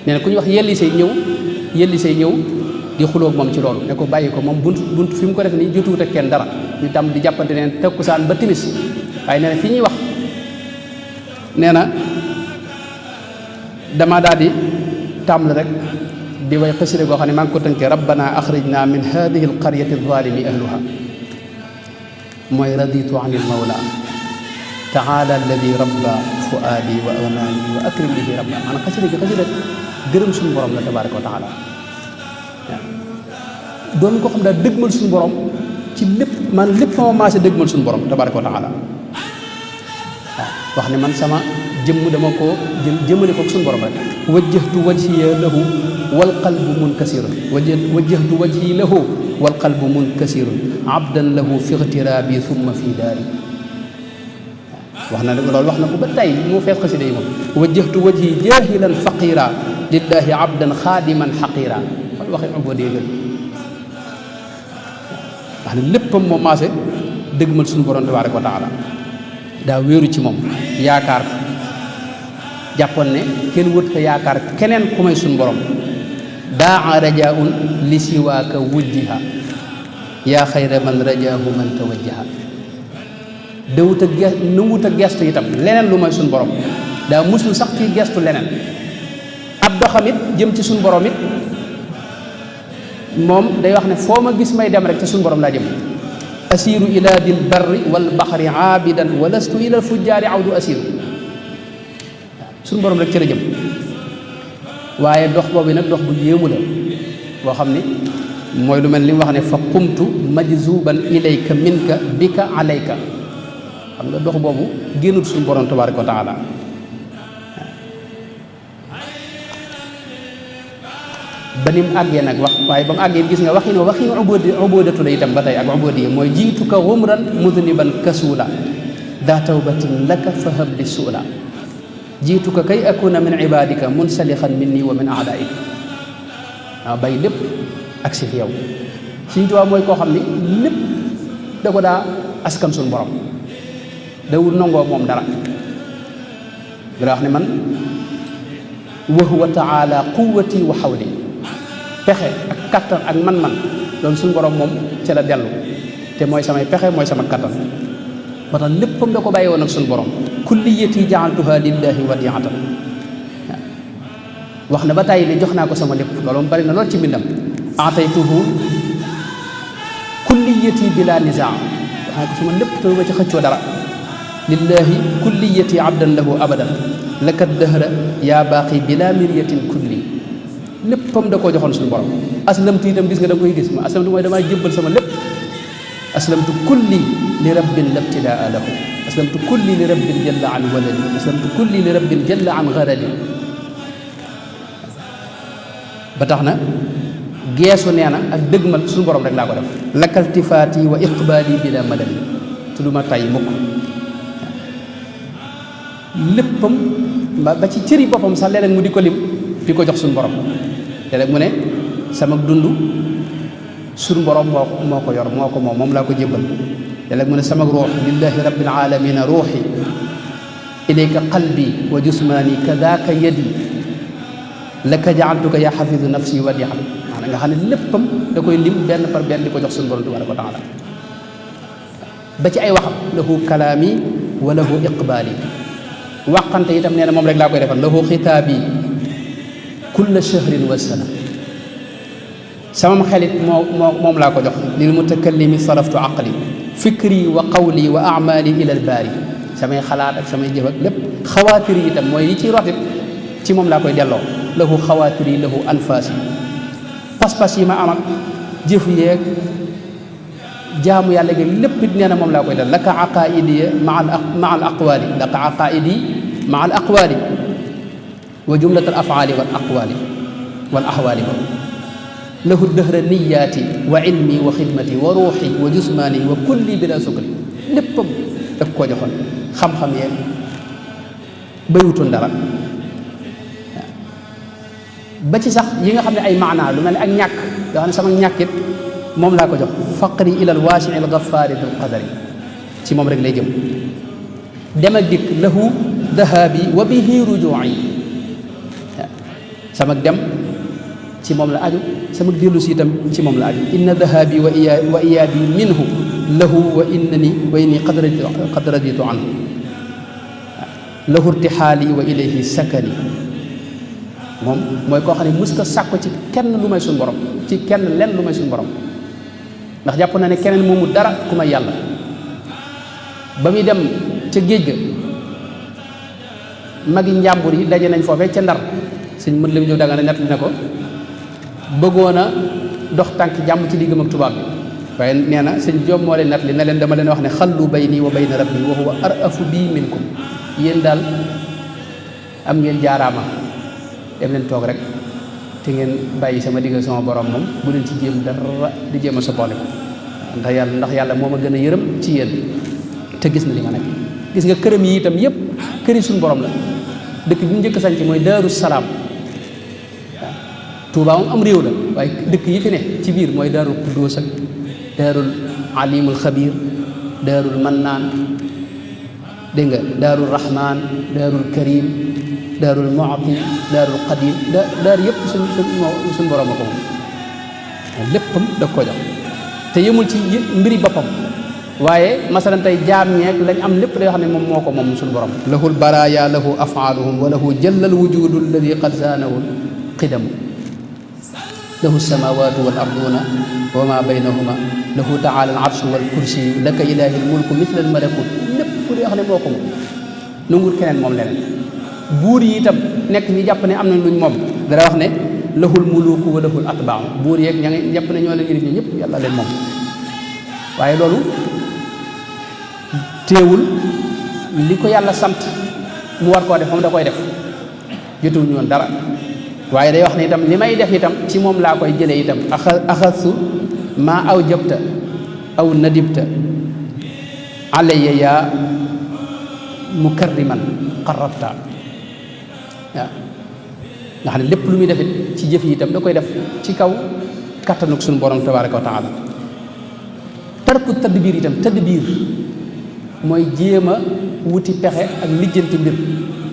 nee na ku ñu wax yelli say ñëw di xulóog moom ci loolu ne ko bàyyi ko moom bunt fi mu ko def nii jotuwut ak kenn dara ñu tam di jàppante neen takkusaan ba timis waaye nee na fi ñuy wax nee na dama daal di tàmbali rek di way xasida goo xam ne maa ngi ko tënkee rabbana axrijna min hadihi alqaryati alzalimi ahluha mooy raditu an il mawla taala alladi rabba fuaadi wa amaani wa akrim bihi rabba maanaam xasida gërëm suñu borom la tabaraka wa taala waaw doon ko xam daal dëgmal suñu borom ci lépp maanaam lépp ma maase dëgmal suñu borom tabaraka wa taala waaw wax ne man sama jëmm dama koo jëmale ko suñu borom rek wajjahtu wajhiya lahu wal qalbu munkasirun wajjahtu wajhi lahu wal qalbu munkasirun abdan lahu fi ixtiraabi thumma fi daari wax na loolu wax na ko ba tey moo fees xasida yi moom wajjahtu wajhi jahilan faqira lillahi abdan xaadiman xaqira kon waxe ubodee gën wax ne léppam moom maase dëgmal suñu borom tabaraka wa taala daa wéeru ci moom yaakaar ko jàppoon ne kenn wut ko yaakaar keneen ku may suñu borom daa rajaun li siwaaka wujjiha yaa xayra man rajaahu man tawajjaha dawut a nanguwut a gestu itam leneen lu may suñu borom daa musul sax ci gestu leneen ab doxamit jëm ci suñu borom it moom day wax ne foo ma gis may dem rek te suñu borom laa jëm asiru ila dil barri wal baxri aabidan wa lastu ila fujjaari awdu asiru suñu borom rek ci la jëm waaye dox boobu nag dox bu yéemu la boo xam ni mooy lu mel ni wax ne fa qumtu majzuban ilayka minka bika alayka xam nga dox boobu génnul suñu borom tabaraka wa taala ba ni mu àggee nag wax waaye ba mu àggee gis nga waxi ubudatu la itam ba tey ak ubudiyya mooy jiitu ka xumran mudniban kasula daa tawbatin laka fahab li suula jiitu ka kay akuna min ibadika munsalixan minni wa min aadaika waaw bay lépp ak si fi yow Sëñ Tuubaa mooy koo xam ni lépp da ko daa askan suñu borom dawul nangoo moom dara dara wax ne man wa huwa taala quwwati wa xawli pexe ak kattan ak man-man loolu suñu borom moom ci la dellu te mooy samay pexe mooy sama kattan ba tax léppam da ko bàyyi woon ak suñu borom kulliyati jaaltuha lillahi wadiatan wax na ba tàyyi ne jox naa ko sama lépp loolu bari na lool ci mbindam ataytuhu kulliyati bila nizaa wax naa ko sama lépp te ma ci xëccoo dara lillahi kulliyati abdan lahu abadan laka dëhra yaa baaqi bila miryatin kulli léppam da koo joxoon suñu borom aslamtu itam gis nga da koy gis ma aslamtu mooy damaa jébbal sama lépp aslamtu kulli li rabbin labtidaa lahu aslamtu kulli li rabbin jalla an waladi aslamtu kulli li rabbin jalla an garadi ba tax na geesu nee na ak dëgmal suñu borom rek laa ko def lakaltifaati wa iqbaali bila madadi tudduma tay mukk léppam ba ci cëri boppam sax léeg-léeg mu di ko lim di ko jox suñu borom léeg-léeg mu ne sama dund suñu borom moo ko yor moo ko moom laa ko jébbal léeg-léeg mu ne sama ruux lillahi rabbil alamina ruuxi ilayka qalbi wa jusmaani kadaka yadi laka jaaltuka ya xafidu nafsi wadihan maanaam nga xam ne léppam da koy lim benn par benn di ko jox suñu borom tabaraka wa taala ba ci ay waxam lahu kalaami wa lahu iqbaali waqante itam nee na moom rek laa koy defal lahu xitaabi kulla shahrin wa sana sama xelit moom laa ko jox lil mutakallimi saraftu aqli fikri wa qawli wa amali ila al baari samay xalaat ak samay jëf ak lépp xawaatir yi itam mooy yi ciy rotit ci moom laa koy delloo lahu xawaatir yi lahu anfaas yi pas-pas yi ma am ak jëf yeeg jaamu yàlla gi lépp it nee na moom laa koy def laka aqaidi maa al aqwaali laka aqaidi maa al aqwaali wa jumlat al afaali wal aqwaali wal axwaali ba lahu dëhra niyaati wa ilmi wa xidmati wa ruuxi wa jusmaani wa kulli bila sukri léppam daf koo joxoon xam-xam yee bayutoon dara ba ci sax yi nga xam ne ay maanaa lu mel ne ak ñàkk yoo xam ne sama ñàkkit moom laa ko jox faqri ila al waasi al gafaari dul qadari ci moom rek lay jëm dem ak dikk lahu dahabi wa bihi rujuu'i sama dem ci moom la aju sama dellu si itam ci moom la aju inna dahabi wa iyaabi minhu lahu wa inni qad raditu anhu lahu irtixaali wa ilayhi sakani moom mooy koo xam ne musta sàkko ci kenn lu may suñu borom ci kenn lenn lu may suñu borom ndax jàpp na ne keneen moomu dara ku may yàlla ba muy dem ca géej ga magi njàmbur yi daje nañ foofee ca Ndar sëñ mën lam jow danga ne nett li ne ko bëggoon a dox tànk jàmm ci diggam ak tubaab bi waaye nee na sëñ Jóob moo leen nett li ne leen dama leen wax ne xallu bayni wa bayna rabbi wa huwa arafu bii minkum yéen daal am ngeen jaaraama dem leen toog rek te ngeen bàyyi sama digg sama borom moom bu leen ci jéem dara di jéem a soppoole ko ndax yàlla moo ma gën a yërëm ci yéen te gis na li ma nekk gis nga këram yi itam yëpp këri suñu borom la dëkk bi mu njëkk sañ ci mooy Daaru Salaam waaw Tuubaa moom am réew la waaye dëkk yi fi ne ci biir mooy Daarul Quddus ak Daarul Alimul Xabiir Daarul Mannaan dégg nga Daarul Rahmaan Daarul Karim Daarul Mu'ti Daarul Qadim daar yëpp suñ borom a ko moom léppam da ko jox te yëmul ci mbiri boppam waaye masalan tey jaam ñeeg lañ am lépp da yoo xam ne moom moo ko moom suñu borom lahul baraaya lahu afaaluhum wa lahu jallal wujudu alladi qad zaanahu qidamu lahu samawatu wal arduna wa ma baynahuma lahu taala al arshu wal kursi laka ilahi al mulku mithla al malakut lépp da yoo xam ne moo ko moom nungul keneen moom leneen buur yi itam nekk ñi jàpp ne am nañ luñ moom dara wax ne lahul muluku wa lahul atba'u buur yeeg ña ngi jàpp ne ñoo leen yilif ñi ñëpp yàlla leen moom waaye loolu teewul li ko yàlla sant mu war koo def moom da koy def jotuwuñu woon dara waaye day wax ne itam li may def itam ci moom laa koy jëlee itam axasu maa aw jabta aw nadibta alayya yaa mukarriman qarrabta waaw nga xam ne lépp lu muy defit ci jëf yi itam da koy def ci kaw kattanuk suñu borom tabaraka wa taala tarku tadbiir itam tadbiir mooy jéem a wuti pexe ak lijjanti mbir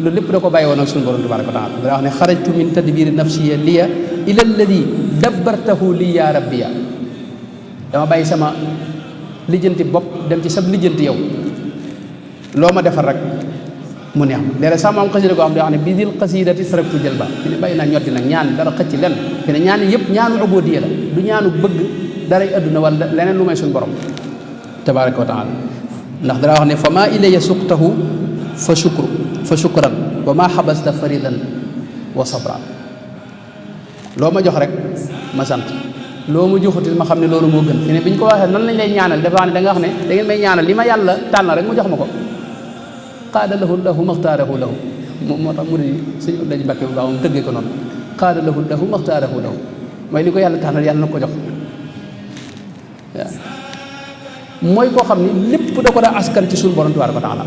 loolu lépp da ko bàyyi woon ak suñu borom tabaraka wa taala da wax ne xarajtu min tadbiiri nafsiya liya ila alladi dabbartahu li ya rabbiya dama bàyyi sama lijjanti bopp dem ci sab lijjanti yow loo ma defal rek mu neex ma léeg-léeg sax moom xasida goo xam ne wax ne bi dil xasidati saraktu jëlba fi ne bàyyi naa ñotti nag ñaan dara xëcc len fi ne ñaan yëpp ñaanu ubudiyya la du ñaanu bëgg daray adduna wala leneen lu may suñu borom tabaraka wa taala ndax dara wax ne fa maa ilaya suqtahu fa shukran wa maa xabasta faridan wa sabra loo ma jox rek ma sant loo ma joxutil ma xam ne loolu moo gën fi ne bi ñu ko waxee nan lañ lay ñaanal dafa wax ne da nga wax ne da ngeen may ñaanal li ma yàlla tànn rek mu jox ma ko qaada lahu maxtaarahu lahu moo tax mu ne suñu dañ mbàkke bu baax moom tëggee ko noonu qaada lahu maxtaarahu lahu mooy li ko yàlla tànnal yàlla na ko jox waaw mooy koo xam ne lépp da ko daa askan ci suñu borom tabaaraka wa taala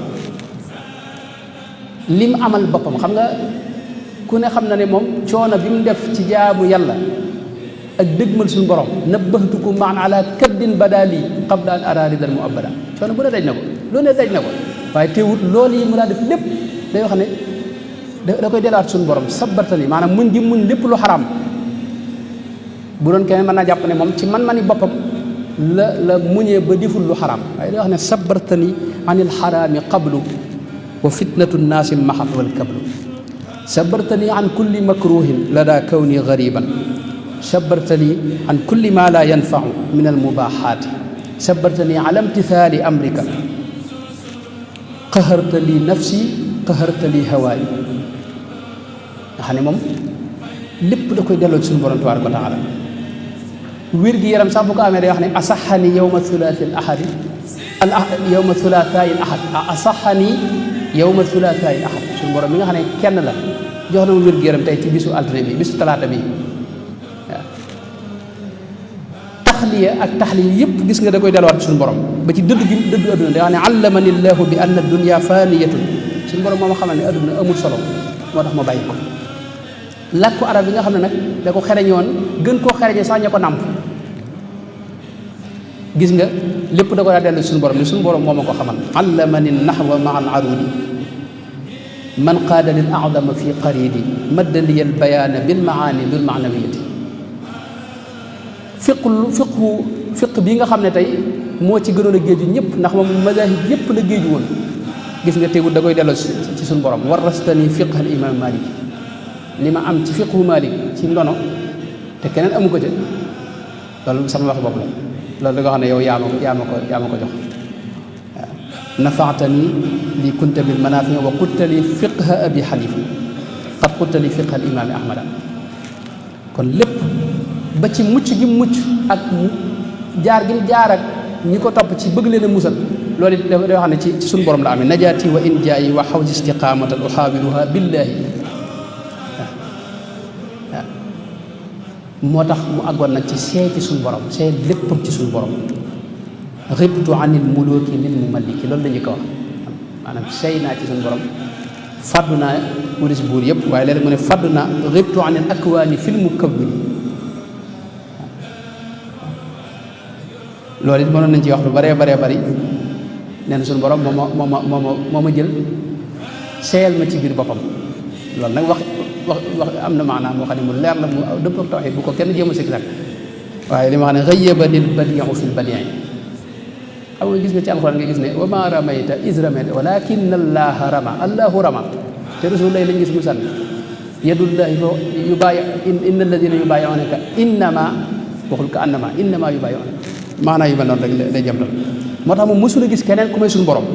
lim amal boppam xam nga ku ne xam na ne moom coono bi mu def ci jaamu yàlla ak dëgmal suñu borom nabbahtukum maan ala kaddin badali qabla an araridal mu abada coono bu ne daj na ko loo ne daj na ko waaye teewut loolu yi mu daa def lépp day wax ne da koy delaat suñu borom sabartani maanaam muñ gi muñ lépp lu xaraam bu doon keneen mën naa jàpp ne moom ci man-mani boppam la muñee ba deful lu xaraam waaye day wax ne sabartani anil xaraami qablu wa fitnatu nnaasi maxat wal kablu sabartani an kulli makruhin lada kawni gariban sabartani an kulli ma la yanfau min almubaxaati sabartani ala imtithali amrika qaharta li nafsi qaharta li hawaayi nga xam ne moom lépp da koy delloo ci suñu borom tabaraka wa taala wér gi yaram sax bu ko amee day wax ne asaxani yowma thulathi al ahadi yowma thulathaai al ahad asaxani yowma thulathaai al ahad suñu borom mi nga xam ne kenn la jox na ma wér gi yaram tey ci bisu altine bi bisu talaata bi waaw taxliya ak taxliya yëpp gis nga da koy delluwaat suñu borom ba ci dëdd gi dëdd adduna day wax ne allamani llahu bi anna dunya faniyatun suñu borom moo ma xamal ne adduna amul solo moo tax ma bàyyi ko làkku arab yi nga xam ne nag da ko xereñoon gën koo xereñe sax ña ko nàmp gis nga lépp da ko daa dellu suñu borom ni suñu borom moo ma ko xamal allamani nahwa maa al arudi man qaada lil adama fi qaridi madda liya al bayaana bil maani bil maanawiyati fiq bii nga xam ne tey moo ci gënoon a géeju ñëpp ndax moom mazahib yëpp la géeju woon gis nga teewul da koy delloo ci suñu borom warastani fiq al imam malik li ma am ci fiqhu malik ci ndono te keneen amu ko ca loolu sama wax bopp la loolu da nga xam ne yow yaa ma ko jox waaw nafaatani li kunta bil manafi wa qulta li fiqha abi xanifa qad qulta li fiqha al imami ahmada kon lépp ba ci mucc gi mucc ak jaar gi jaar ak ñi ko topp ci bëgg leen a musal loolu it day wax ne ci suñu borom la amee najaati wa in jaayi wa xawsi istiqamatan uxaawiluha billahi moo tax mu àggoon nag ci seey ci suñu borom seey léppam ci suñu borom xibtu anil muluki lil mumalliki loolu la ñu ko wax maanaam seey naa ci suñu borom faddu naa wuris buur yëpp waaye léeg-léeg mu ne faddu naa xibtu anil akwaani fil mukawwini loolu it mënoon nañ ci wax lu bëree bari nee na suñu borom moo ma jël seeyal ma ci biir boppam loolu nag wax am na maanaam moo xam ne mu leer la mu dëpp ak tawxiid bu ko kenn jéem a sikk nag waaye li ma xam ne xëyyaba lil badiu fil badii xam nga gis nga ci alxuraan nga gis ne wa ma ramayta is ramayta walakin allaha rama allahu rama te rasulullah lañ gis mu sànni yadullahi inna alladina yubayiunaka innama waxul ka annama innama yubayiunaka maanaa yu mel noonu rek lay jëm moo tax moom mësul a gis keneen ku may suñu borom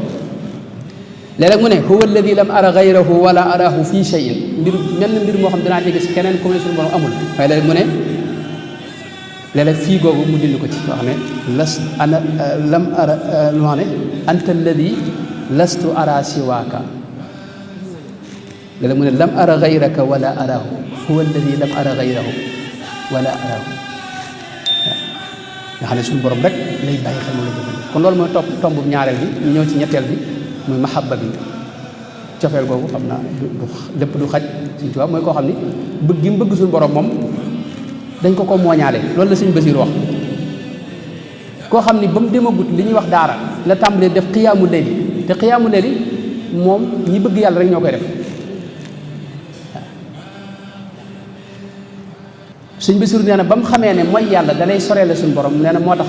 léeg-léeg mu ne huwa alladi lam ara gayrahu wala arahu fii shay'in mbir moo xam dinaa ci gis keneen ku ne suñu borom amul waaye léeg-léeg mu ne léeg-léeg fii googu mu dindi ko ci wax ne lam ara lu wax ne anta alladi lastu ara siwaaka léeg-léeg mu ne lam ara gayraka wala arahu huwa alladi lam ara gayrahu wala arahu nga xam ne suñu borom rek lay bàyyi xel moom la jëfandikoo kon loolu mooy tomb ñaareel bi ñu ñëw ci ñetteel bi muy mahabba bi cofeel googu xam naa lépp du xaj Sëñ Tuubaa mooy koo xam ni bëgg gi mu bëgg suñu borom moom dañ ko mooñaale loolu la Sëñ Basiir wax koo xam ni ba mu demagut li ñuy wax daara la tàmbalee def xiyaamu layli te xiyaamu layli moom ñi bëgg yàlla rek ñoo koy def Sëñ Basiir nee na ba mu xamee ne mooy yàlla dalay soree la suñu borom nee na moo tax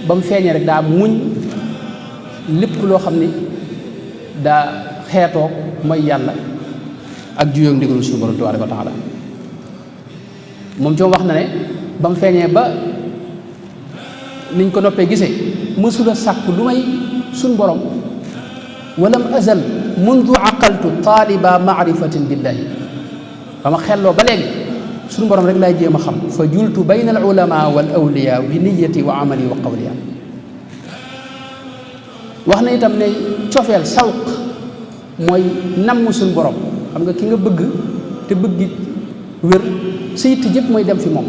ba mu feeñee rek daa muñ lépp loo xam ni daa xeetoo mooy yàlla ak juyóog ndigalu suñu borom tabaaraka wa taala moom ci wax na ne ba mu feeñee ba niñ ko noppee gisee mësula sàkk lu may suñu borom walam azal mundu aqaltu taaliba maarifatin billahi ba ma xelloo ba léegi suñu borom rek laay jéem a xam fa jultu bayna al ulama wal awliya bi niyati wa amali wa qawliya wax na itam ne cofeel sawq mooy namm suñu borom xam nga ki nga bëgg te bëgg wér sa yitte jëpp mooy dem fi moom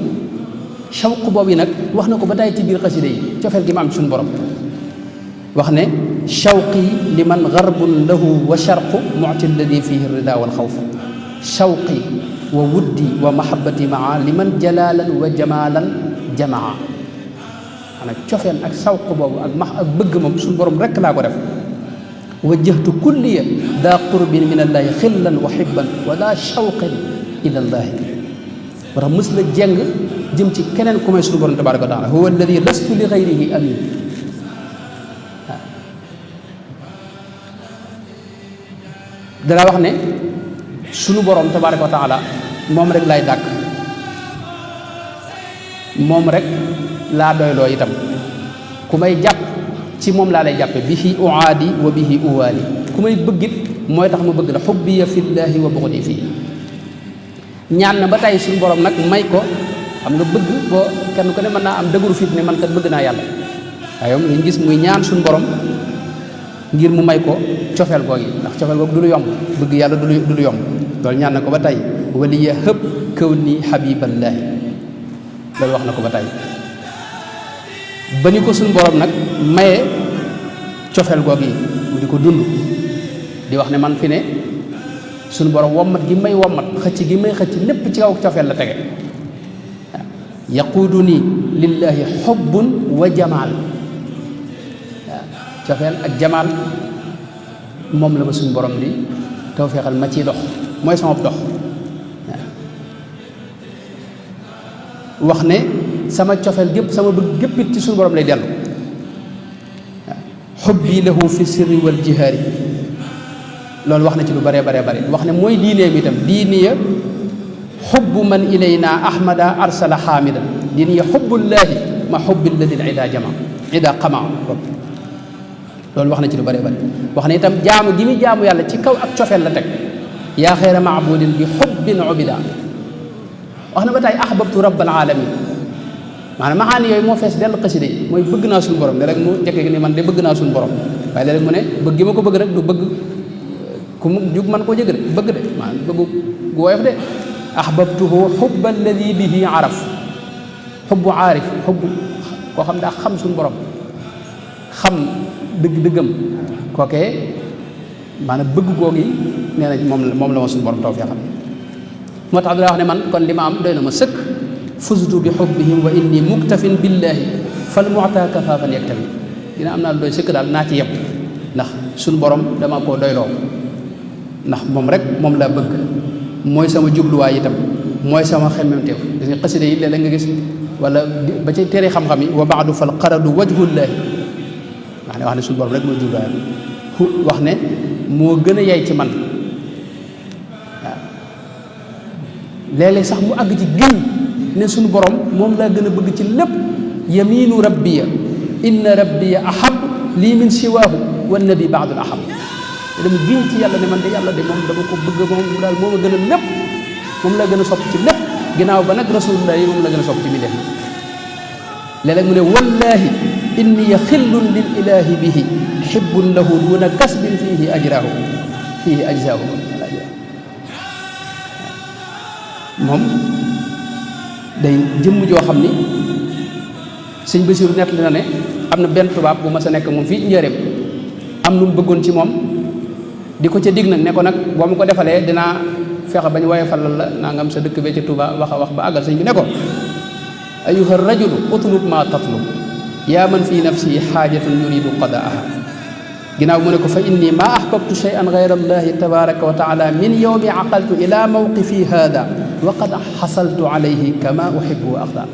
sawq boobu yi nag wax na ko ba tey ci biir xasida yi cofeel gi ma am ci suñu borom wax ne shawqi li man garbun lahu wa sharqu muti alladi fihi rida wal xawf shawqi wa wuddi wa mahabbati maa li man jalaalan wa jamaalan jamaa xanaa cofeel ak sawq boobu ak bëgg moom suñu borom rekk laa ko def wajjahtu kulliya daa qurbin min allaahi xillan wa xibban wa daa shawqin ila allaahi moo tax mës la jeng jëm ci keneen ku may suñu borom tabaaraka wa taala huwa alladi lastu li gayrihi amin dana wax ne suñu borom tabaaraka wa taala moom rek laay dàkk moom rek laa doyloo itam ku may jàpp ci moom laa lay jàppe bihi uaadi wa bihi uwaali ku may bëggit mooy tax ma bëgg la xubbiya fillaahi wa buxdi fii ñaan na ba tey suñu borom nag may ko xam nga bëgg boo kenn ku ne mën naa am dëgëru fit ne man kat bëgg naa yàlla waaye moom lañ gis muy ñaan suñu borom ngir mu may ko cofeel googu ndax cofeel googu du lu yomb bëgg yàlla du lu yomb loolu ñaan na ko ba tey waliya hëb kaw ni xabiballaahi loolu wax na ko ba tey ba ni ko suñu borom nag maye cofeel googu yi mu di ko dund di wax ne man fi ne suñu borom wommat gi may wommat xëcc gi may xëcc lépp ci kaw cofeel la tege yaquudu nii lillaahi xubbun wa jamaal waaw cofeel ak jamaal moom la ma suñu borom di tawfeexal ma ciy dox mooy sama dox wax ne sama cofeel gépp sama bëgg géppit ci suñu borom lay dellu xubbi lahu fi sirri wal jihaari loolu wax na ci lu bare wax ne mooy diineem itam diiniya xubbu man ilayna ahmada arsala xaamidan diiniya xubbullaahi ma xubbi alladi ida xama loolu wax na ci lu bare wax ne itam jaamu gi muy jaamu yàlla ci kaw ak cofeel la teg yaa xeera maabudin bi xubbin ubida wax na ba tey ahbabtu rabbal alamin maanaam maxaani yooyu moo fees dell xasida yi mooy bëgg naa suñu borom ne rek mu njëkk ni man de bëgg naa suñu borom waaye léeg-léeg mu ne bëgg gi ma ko bëgg rek du bëgg ku mu jug man koo jëgg de bëgg de maanaam bëgg gu woyof de ahbabtuhu xubba alladi bihi araf xubbu aarif xubbu koo xam daa xam suñu borom xam dëgg-dëggam kookee maanaam bëgg googi nee na moom la ma suñu borom taw fee xam moo tax dina wax ne man kon li ma am doy na ma sëkk fuztu bi xubbihim wa inni muktafin billahi fal mu'ta kafaafan yaktafi dina am naa lu doy sëkk daal naa ci yem ndax suñu borom dama koo doyloo ndax moom rek moom laa bëgg mooy sama jubluwaay itam mooy sama xemmemteef gis nga xasida yi léeg-léeg nga gis wala ba ci téere xam-xam yi wa baadu fal qaradu wajhullaahi wax ne suñu borom rek mooy jubluwaay wax ne moo gën a yey ci man waaw léeg-léeg sax mu àgg ci gën ne suñu borom moom laa gën a bëgg ci lépp yaminu rabbiya inna rabbiya ahab lii min siwaahu wa nabi baadul ahab te dama giñ ci yàlla ne man de yàlla de moom dama ko bëgg moom daal moo ma gën a lépp moom la gën a sopp ci lépp ginnaaw ba nag rasulullah yi moom la gën a sopp ci mi def léeg-léeg mu ne wallahi inni xillun lil ilahi bihi xibbun lahu duna kasbin fihi ajrahu fihi ajzaahu moom day jëmm joo xam ni sëñ Basiru nettali na ne am na benn tubaab bu ma sa nekk moom fii njëreem am lu mu bëggoon ci moom di ko ca dig nag ne ko nag boo ma ko defalee dinaa fexe bañ woye falal la nangam sa dëkk bee ci Tuuba wax a wax ba àggal sëñ bi ne ko ayuha rajulu utlub ma tatlub yaa man fi nafsi xaajatun yuridu qadaaha ginnaaw mu ne ko fa inni ma ahbabtu shay'an gayra allahi tabaraka wa taala min yawmi aqaltu ila mawqifi hada wa qad xasaltu alayhi kama uhibbu wa axda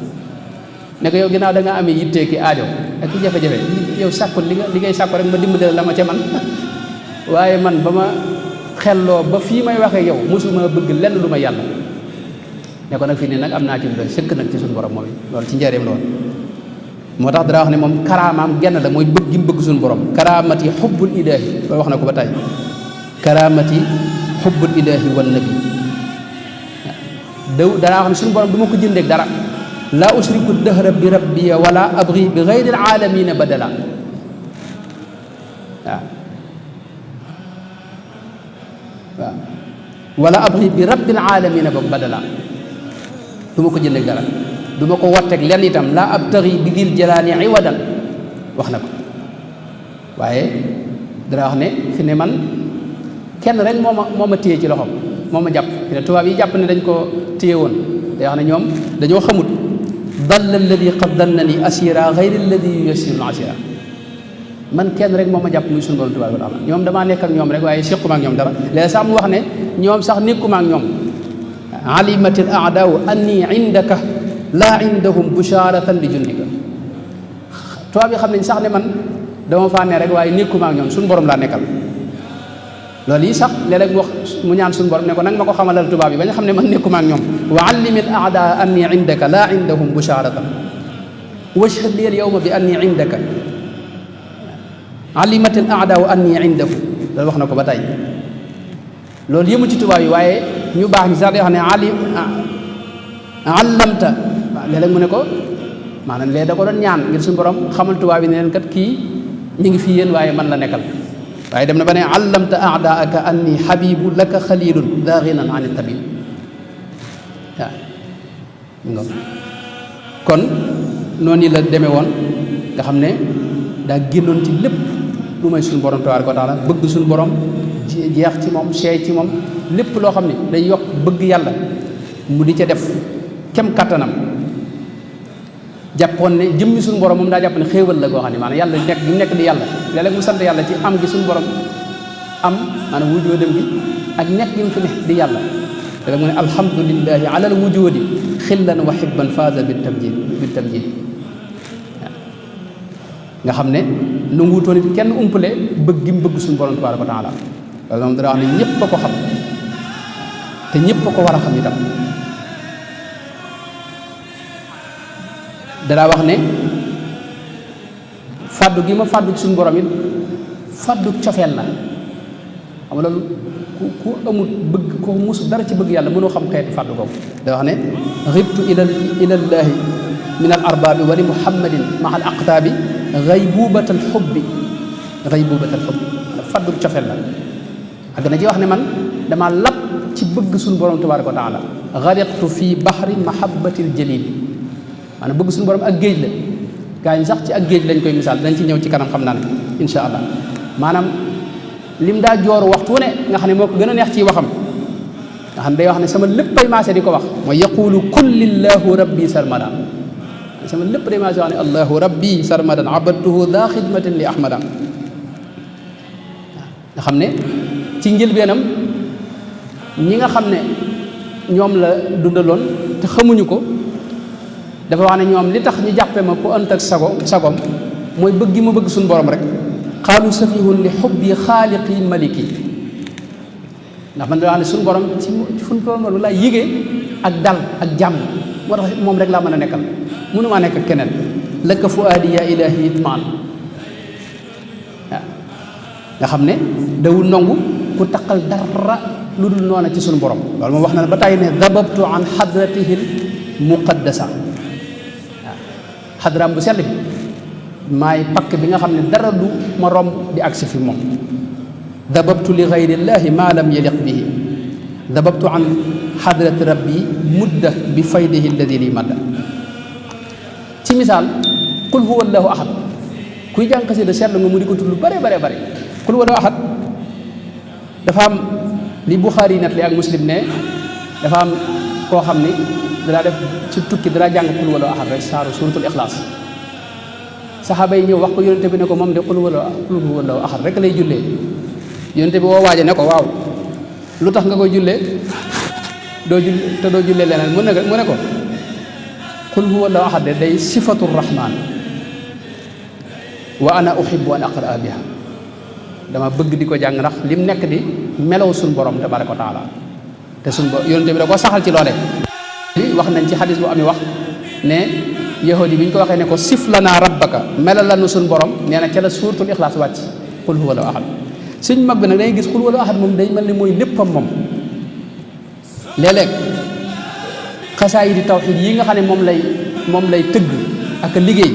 ne ko yow ginnaaw da nga amee yittee ki aajo ak ki jafe-jafe yow sàkkul li ngay sàkku rek ma dimbali la ma ca man waaye man ba ma xelloo ba fii may waxee yow mosuma bëgg lenn lu ma yàlla ne ko nag fii ne nag am naa ci lu doy sëkk nag ci suñu borom moom loolu ci njëriñ loolu moo tax dara wax ne moom karaamaam genn la mooy bëgg gi mu bëgg suñu borom karaamati xubbul ilaahi loolu wax na ko ba tey karaamati xubbul ilaahi wan nabi danaa wax ne suñu borom du ma ko jëndeeg dara laa usriku dëhra bi rabbiya wala abri bi gayri alamina badala waaw wala abri bi rabbil alamina ba badala du ma ko jëndeeg dara du ma ko watteeg lenn itam laa abtari bi dil jalaani iwadan wax na ko waaye dana wax ne fi ne man kenn rek moo ma téye ci loxoom moo ma jàpp fi ne tubaab yi jàpp ne dañ ko téye woon day wax ne ñoom dañoo xamut dalla alladi qad dannani asira gayri alladi yuyassiru asira man kenn rek moo ma jàpp muy suñu borom tabaaraka wa taala ñoom damaa nekk ak ñoom rek waaye séquma ak ñoom dara léegi sax mu wax ne ñoom sax nekkuma ak ñoom alimatil aadaau anni indaka laa indahum busharatan li jundika tubaab yi xam nañ sax ne man dama faa ne rek waaye nekkuma ak ñoom suñu borom laa nekkal loolu yi sax léeg-léeg mu ñaan suñu borom ne ko nag ma ko xamalal tubaab yi ba nga xam ne man nekkuma ak ñoom wa allimil aadaa anni indaka laa indahum busharatan washhad li al yawma bi anni indaka alimatil aadaa anni indahu loolu wax na ko ba tey loolu yëmu ci tubaab yi waaye ñu baax ñi sax day wax ne allamta waaw léeg-léeg mu ne ko maanaam léegi da ko doon ñaan ngir suñu borom xamal tubaab yi ne leen kat kii mi ngi fi yéen waaye man la nekkal waaye dem na ba ne allamta aadaaka anni habibu laka xalilun daa ginan an tabib waaw kon noonu la demee woon nga xam ne daa génnoon ci lépp lu may suñu borom tabaaraka wa taala bëgg suñu borom jeex ci moom seey ci moom lépp loo xam ne day yokk bëgg yàlla mu di ca def kem kattanam jàppoon ne jëmmi suñu borom moom daa jàpp ne xéewal la goo xam ne maanaam yàlla nekk gi nekk di yàlla léeg-léeg mu sant yàlla ci am gi suñu borom am maanaam wujoodam gi ak nekk gi mu fi ne di yàlla léeg-léeg mu ne alhamdulillahi ala al wujoodi xillan wa xibban faaza bi tamjid nga xam ne nanguutoon it kenn umpale bëgg gi mu bëgg suñu borom tabaaraka wa taala loolu moom dara wax ne ñëpp a ko xam te ñëpp a ko war a xam itam dara wax ne fàddu gi ma fàddu ci suñu borom it fàddu cofeel la xam nga loolu ku amul bëgg ko musu dara ci bëgg yàlla mënoo xam xeeti fàddu kooku da wax ne ribtu ilallaahi min al arbaabi wa li muhammadin maa al aqtaabi gaybubatal xubbi fàddu cofeel la ak na ci wax ne man dama lab ci bëgg suñu borom tabaaraka wa taala gariqtu fi bahri mahabbatil jalil maanaam bëgg suñu borom ak géej la gaa yi sax ci ak géej lañ koy misaal dañ ci ñëw ci kanam xam naa ne insha allah maanaam lim daa jooru waxtu ne nga xam ne moo ko gën a neex ci waxam nga xam ne day wax ne sama léppay maase di ko wax mooy yaqulu kullillahu rabbi sarmadan sama lépp day maase wax ne allahu rabbi sarmadan abadtuhu daa xidmatin li ahmada nga xam ne ci njëlbeenam ñi nga xam ne ñoom la dundaloon te xamuñu ko dafa wax ne ñoom li tax ñu jàppe ma ku ënt ak sagom mooy bëgg gi ma bëgg suñu borom rek xaalu safihun li xubbi xaaliqi maliki ndax man da wax ne suñu borom ci suñu borom laa yégee ak dal ak jàmm moo tax moom rek laa mën a nekkal mënumaa nekk ak keneen laka fuaadi ya ilahi itmaan waaw nga xam ne dawul nangu ku taqal dara lu dul noona ci suñu borom loolu moom wax na ne ba tàyyi ne dababtu an xadratihil muqaddasa waaw xadraam bu sell bi maay pakk bi nga xam ne dara du ma romb di agsi fi moom dababtu li gayrillahi ma lam yaliq bihi dababtu an xadrati rabbi mudda bi faydihi alladi li madda ci misaal qul huwa allahu ahad kuy jàng xasida seetlu nga mu di ko tudd lu bare qul huwa allahu ahad dafa am li Buxaari yi nat li ak Muslim ne dafa am koo xam ni danaa def ci tukki danaa jàng qul huwa allahu ahad rek saaru suratul ixlaas saxaaba yi ñëw wax ko yonente bi ne ko moom de qul huwa allahu ahad rek lay jullee yonente bi woo waaje ne ko waaw lu tax nga koy jullee doo jullee leneen mu ne ko qul huwa allahu ahad de day sifatu rahman wa ana uhibbu an aqraa biha dama bëgg di ko jàng ndax lim nekk di melaw suñ borom tabaraka wa taala te suñ borom yonente bi da ko saxal ci loole wax nañ ci xadis bu ami wax ne yahudi bi ñu ko waxee ne ko sif lanaa rabbaka melal lanu suñ borom nee na ca la suuratul ixlaas wàcc qul huwa allahu ahad suñ mag bi nag dangay gis qul huwa allahu ahad moom day mel ni mooy léppam moom léeg-léeg xasaayid di tawxiid yi nga xam ne moom lay tëgg ak liggéey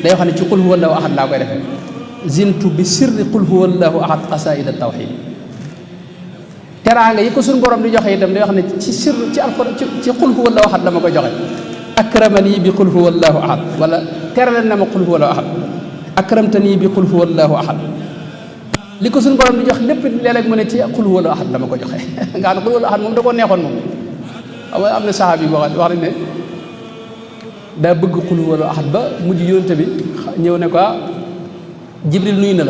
day wax ne ci qul huwa allahu ahad laa koy defee zintu bi sirri qul huwa allahu ahad xasaayid tawxiid teraanga yi ko suñ borom di joxe itam day wax ne ci sir ci alxuraan ci qul huwa allahu ahad la ma koy joxe akramani bi qul huwa allahu ahad wala terale na ma qul huwa allahu ahad akramtani bi qul huwa allahu ahad li ko suñu borom di jox lépp léeg-léeg mu ne ci qul huwa allahu ahad la ma ko joxe nga xam ne qul huwa allahu ahad moom da koo neexoon moom am na saxaabi bi wax nañ ne daa bëgg qul huwa allahu ahad ba mujj yónte bi ñëw ne ko jibril nuyu na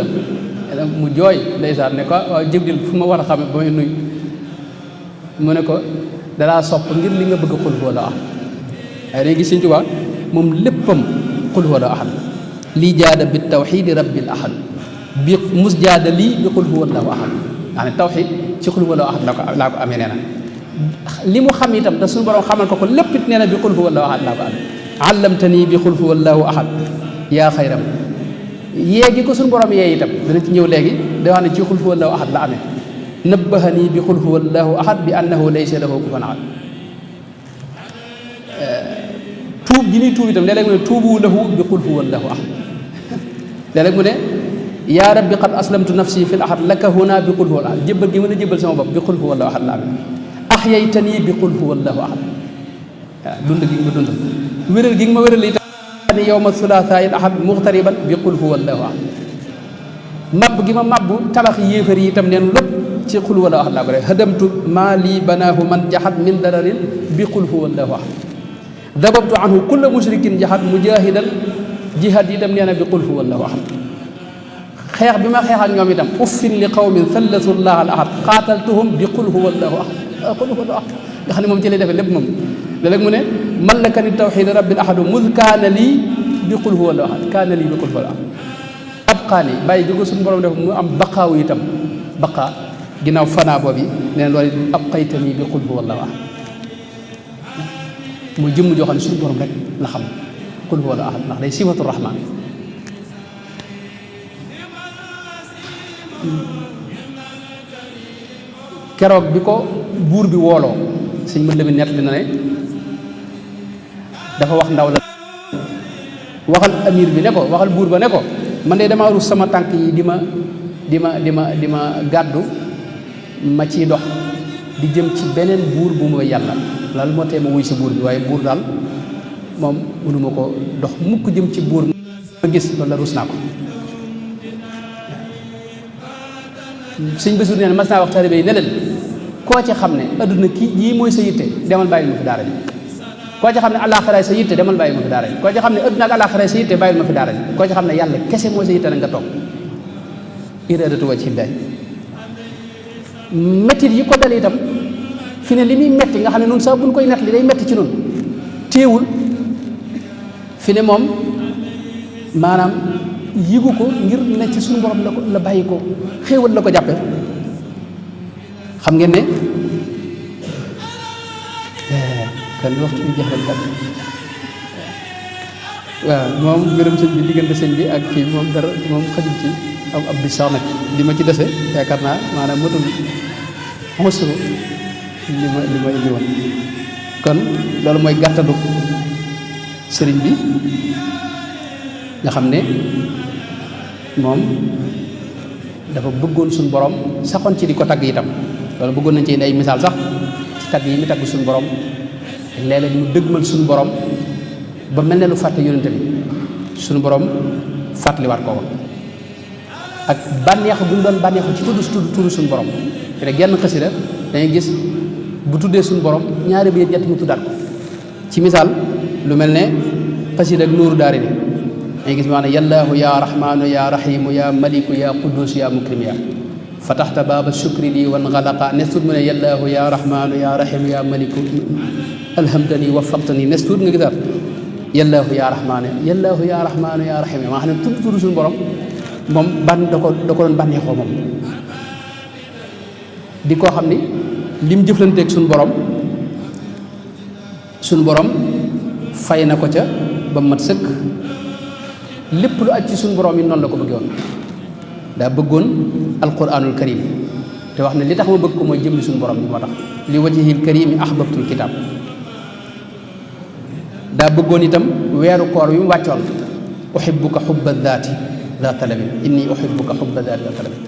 la mu jooy ndeysaan ne ko waaw jibril fu ma war a xame ba may nuyu mu ne ko dalaa sopp ngir li nga bëgg qul huwa allahu ahad waaye dañuy gis Sëñ Tuubaa moom léppam qul huwa allahu ahad lii jaada bi tawxiidi rabbil ahad bi mus jaada lii bi qul huwa allahu ahad daa ne tawxiid ci qul huwa allahu ahad laa ko amee nee na li mu xam itam te suñu borom xamal ko lépp it nee na bi qul huwa allahu ahad laa ko amee allamtanii bi qul huwa allahu ahad yaa xayram yéegi ko suñu borom yee itam dana ci ñëw léegi day wax ne ci qul huwa allahu ahad la amee nabbahanii bi qul huwa allahu ahad bi annahu laysa lahu kufuwan ahad tuub ji muy tuub itam léeg-léeg mu ne tuubu lahu bi qul huwa allahu ahad léeg-léeg mu ne yaa rabbi qad aslamtu nafsi fi l ahad laka huna bi qul huwa allahu ahad jébbal gi mën a jébbal sama bopp bi qul huwa allahu ahad la amee ahyaytanii bi qul huwa allahu ahad waaw dund gi nga ma dund wéral gi nga ma wéral itam ni yawma thulaathaa il ahad muxtariban bi qul huwa allahu ahad mabb gi ma mabbu tabax yéefar yi itam neen lépp ci qul huwa allahu ahad laa ko def hadamtu maa lii banaahu man jaxat min dararin bi qul huwa allahu ahad dababtu anhu kulla mushrikin jaxat mujahidan jihad itam nee na bi qul huwa allahu ahad xeex bi ma xeex ak ñoom itam uffin li qawmin thalathu llah al ahad qaataltuhum bi qul huwa allahu ahad qul huwa allahu ahad nga xam ne moom ci lay defee lépp moom léeg-léeg mu ne mallakani tawxiid rabbil ahadu mud kaana lii bi qul huwa allahu ahad kaana lii bi qul huwa allahu ahad abqaani bàyyi gi ko suñu borom def mu am baqaawu itam baqaa ginnaaw fanaa boobu nee na loolu abqaytanii bi qul huwa allahu ahad muy jëmm joo xam ne suñu borom rek la xam qul huwa allahu ahad ndax day sifatu rahmaan keroog bi ko buur bi wooloo sëñ mën lami nett li na ne dafa wax ndaw la waxal amir bi ne ko waxal buur ba ne ko man de dama rus sama tànk yi di ma gàddu ma ciy dox di jëm ci beneen buur bu ma yàlla loolu moo tee ma wuy si buur bi waaye buur daal moom mënuma ko dox mukk jëm ci buur ma gis loolu la rus naa ko sëñ Basiru nee na mas naa wax taalibe yi ne leen koo ci xam ne adduna kii yii mooy sa yitte demal bàyyil ma fi daara ji koo ci xam ne àllaaxira sa yitte demal bàyyil ma fi daara ji koo ci xam ne adduna ak àllaaxira sa yitte bàyyil ma fi daara ji koo ci xam ne yàlla kese mooy sa yitte nag nga toog iraadatu wajhillaahi mettit yi ko dal itam fi ne li muy metti nga xam ne nun sax buñ koy nett li day metti ci nun téewul fi ne moom maanaam yigu ko ngir ne ci suñu borom la bàyyi ko xéewal la ko jàppe xam ngeen ne kan waxtu bi jeex rek waaw moom mbirum sëñ bi diggante sëñ bi ak kii moom dara moom xajul ci ab bis sax nag li ma ci dese yaakaar naa maanaam matul mosru li ma indi woon kon loolu mooy gàttalu sëriñ bi nga xam ne moom dafa bëggoon suñu borom saxoon ci di ko tagg itam loolu bëggoon nañ ci indi ay misaal sax ci tagg yi mu tagg suñu borom léeg-léeg mu dëgmal suñu borom ba mel ne lu fàtte yonente bi suñu borom fàttaliwaat ko ak bànneexu bu ñu doon bànneexu ci tudd suñu borom te ne genn xasida dangay gis bu tuddee suñu borom ñaari bayit ñett mu tuddaat ko ci misaal lu mel ne xasida ak nuuru daari ni dangay gis maanaam yallaahu ya rahmaanu ya rahimu ya maliku ya quddus ya mukrim ya fataxta baaba shukri lii wan xalaqa nes tuut mu ne yallaahu ya rahmaanu ya rahimu ya maliku alhamdani wafaqtani nes tuut nga gisaat yallaahu ya rahmaanu ya rahimu maa xam ne tudd suñu borom moom da ko doon bànneexoo moom di koo xam ni lim jëflanteeg suñu borom fay na ko ca ba mat sëkk lépp lu aj ci suñu borom yi noonu la ko bëggee woon daa bëggoon alquranul karim te wax ne li tax ma bëgg ko mooy jëmli suñu borom bi moo tax li wajhil karimi ahbabtul kitab daa bëggoon itam weeru koor wi mu wàccoon uhibbuka hubba daati la talabin inni uhibbuka hubba daati la talabin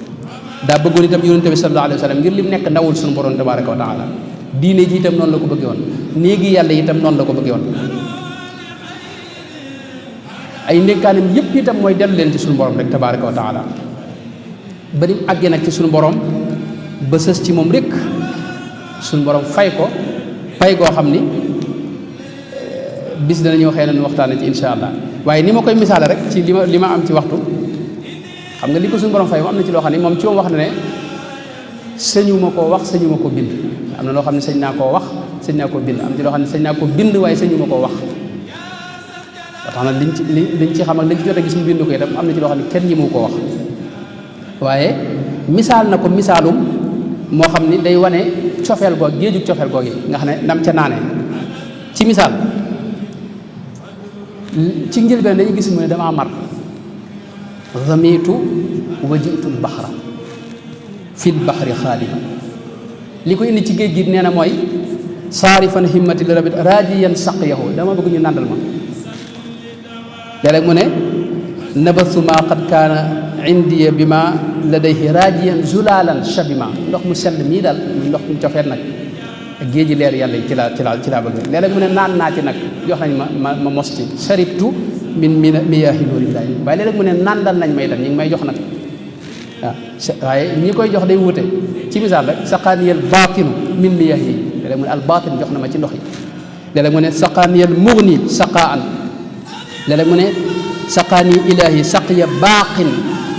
daa bëggoon itam yonente bi sallallahu alayhi wa sallam ngir lim nekk ndawul suñu borom tabaraka wa taala diine ji itam noonu la ko bëggee woon néegi yàlla itam noonu la ko bëggee woon ay ndénkaanam yépp itam mooy dellu leen ci suñu borom rek tabaraka wa taala ba nim àggee nag ci suñu borom ba sës ci moom rek suñu borom fay ko fay goo xam ni bis dana ñëw xëy na nu waxtaane ci insha allah waaye ni ma koy misaale rek ci li ma am ci waxtu xam nga li ko suñu borom fay mu am na ci loo xam ne moom ci moom wax na ne sëñu ma koo wax sëñu ma ko bind am na loo xam ne sëñ naa koo wax sëñ naa koo bind am na ci loo xam ne sëñ naa ko bind waaye sëñu ma koo wax ba tax na liñ ci xam ak liñ ci jot a gis mu bind ko itam am na ci loo xam ne kenn ñi mu koo wax waaye misaal na ko misaalum moo xam ni day wane cofeel goog géejug cofeel goog yi nga xam ne ndam ca naane ci misaal ci njëlbeen dañuy gis mu ne damaa mar zamitu wajitu lbaxra fi lbaxri xaaliba li ko indi ci géej gi nee na mooy saarifan himmati li rabit raajiyan saqyahu dama bëgg ñu nàndal ma léeg-léeg mu ne nabathu ma qad kaana indiya bi ma ladayhi raajiyan zulalan shabima ndox mu sell mii daal muy ndox mu cofeet nag ak géeji leer yàlla yi ci laa bëgg léeg-léeg mu ne naan naa ci nag jox nañ ma mos ci sharibtu min miyaahi nuurillahi waaye léeg-léeg mu ne nandal nañ may itam ñi ngi may jox nag waaw waaye ñi koy jox day wute ci misaal rek saqaaniyal baatinu min miyaahi yi léeg-léeg mu ne al baatin jox na ma ci ndox yi léeg-léeg mu ne saqaaniyal mugni saqaan léeg-léeg mu ne saqaani ilaahi saqiya baaqin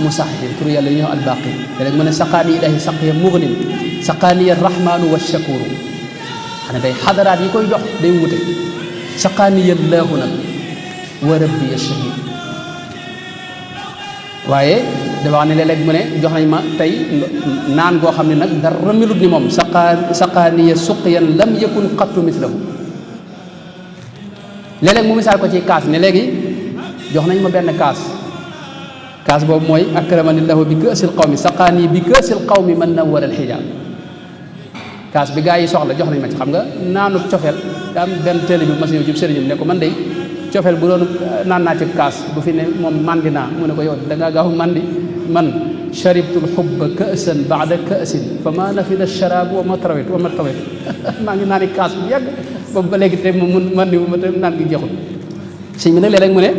musaxixin tur yàlla yi ñëw al baaqi léeg-léeg mu ne saqaani ilaahi saqiya mugnin saqaaniya rahmaanu wa shakuru xanaa day xadaraat yi koy jox day wute saqaaniya laahu nag wa rabbi shahid waaye dafa wax ne léeg-léeg mu ne jox nañ ma tey naan goo xam ne nag dara melut ni moom saqaaniya suqyan lam yakun qattu mislahu léeg-léeg mu misaal ko ci kaas ne léegi jox nañ ma benn kaas boobu mooy akramanillahu bi kaasil qawmi saqaani bi kaasil qawmi man nawwara alxijaab kaas bi gaa yi soxla jox nañ ma ci xam nga naanu cofeel daa am benn télé bi mas ñëw ci sëriñam ne ko man de cofeel bu doon naan naa ci kaas bu fi ne moom mandi naa mu ne ko yow da ngaa gaaw mandi man sharibtul xubba kaasan baada kaasin fa ma nafida sharaabu wa ma tawet maa ngi naani kaas bu yàgg boobu ba léegi te mu mandi ma te naan gi jeexul sëñ bi nag léeg-léeg mu ne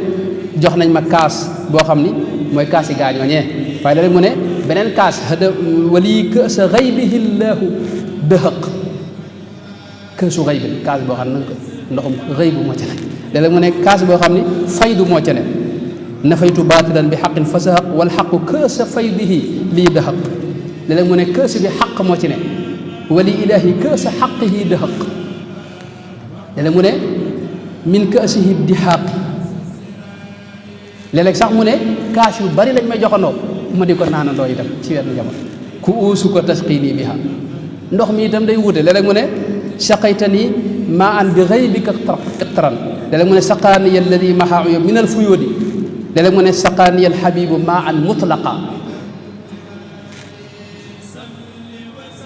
jox nañ ma kaas boo xam ni mooy kaas yi gaañooñee waaye léeg-léeg mu ne beneen kaas hada wali kaasa xaybihi llaahu dëhëq kaasu xaybi kaas boo xam ne ndoxum xëybu moo ca ne léeg-léeg mu ne kaas boo xam ni faydu moo ca ne nafaytu baatilan bi xaqin fa sahaq wal xaqu kaasa faydihi lii dëhëq léeg-léeg mu ne kaasa bi xaq moo ci ne wali ilaahi kaasa xaqihi dëhëq léeg-léeg mu ne min kaasihi dixaaqi léeg-léeg sax mu ne kaas yu bari lañ may joxandoo ma di ko naanandoo itam ci wenn jamono ku uusu ko tasqini biha ndox mi itam day wute léeg-léeg mu ne saqaytani maa an bi xaybika iqtaran léeg-léeg mu ne saqaaniya alladi maha uyub min al fuyuudi léeg-léeg mu ne saqaaniya al habibu ma an mutlaqa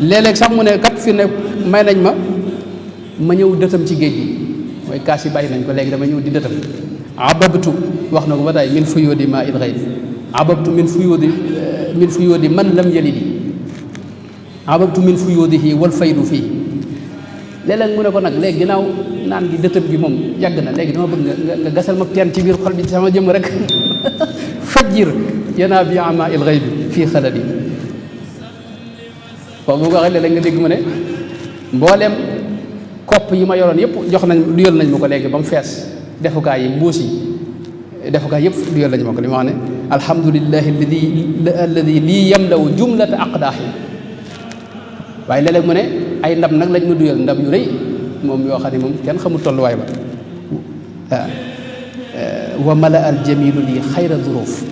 léeg-léeg sax mu ne kat fi ne may nañ ma ñëw dëtam ci géej gi mooy kaas yi bàyyi nañ ko léegi dama ñëw di dëtam ababtu wax na ko ba tey min fuyuudi ma il ghayb ababtu min fuyuudi man lam yalidi ababtu min fuyuudihi wal faydu fii léeg-léeg mu ne ko nag léegi ginnaaw naan gi dëtëm gi moom yàgg na léegi dama bëgg nga gasal ma teen ci biir xol bi sama jëm rek fajjir yanaa bi ama il ghayb fii xaladi boobu bu ko waxee léeg-léeg nga dégg mu ne mbooleem kopp yi ma yoroon yëpp jox nañ duyal nañ ma ko léegi ba mu fees defukaay yi mbuus yi defukaay yëpp duyal nañ ma ko li ma wax ne alhamdulillahi alladi lii yamlaw jumlata aqdaahi waaye léeg-léeg mu ne ay ndab nag lañ ma duyal ndab yu rëy moom yoo xam ne moom kenn xamul tolluwaay ba waaw wa mala al jamilu lii xayra duruuf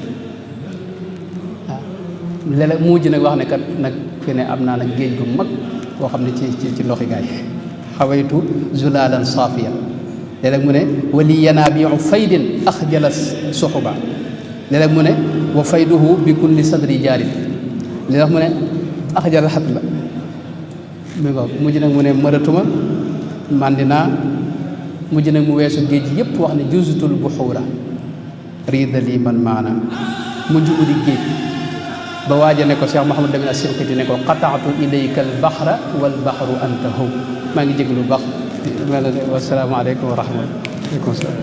waaw léeg-léeg mujj nag wax ne kat nag fi ne am naa nag géej gu mag boo xam ne ci ndoxi gaay xawaytu zulalan saafiya léeg-léeg mu ne wali yanaabiu faydin axjala suxuba léeg-léeg mu ne wa fayduhu bi kulli sadri jaarin léeg-léeg mu ne axjala xat la mi ko mujj nag mu ne mëratuma mandinaa mujj nag mu weesu géej yëpp wax ne juzutul buxuura riida lii man maana mujj udi géej ba waaja ne ko Cheikh Mouhamadou Lamine As-Sinqiti ne ko qataatu ilayka al baxra wal baxru anta hu maa ngi jéglu baax wasalaamaaleykum wa rahmatulah.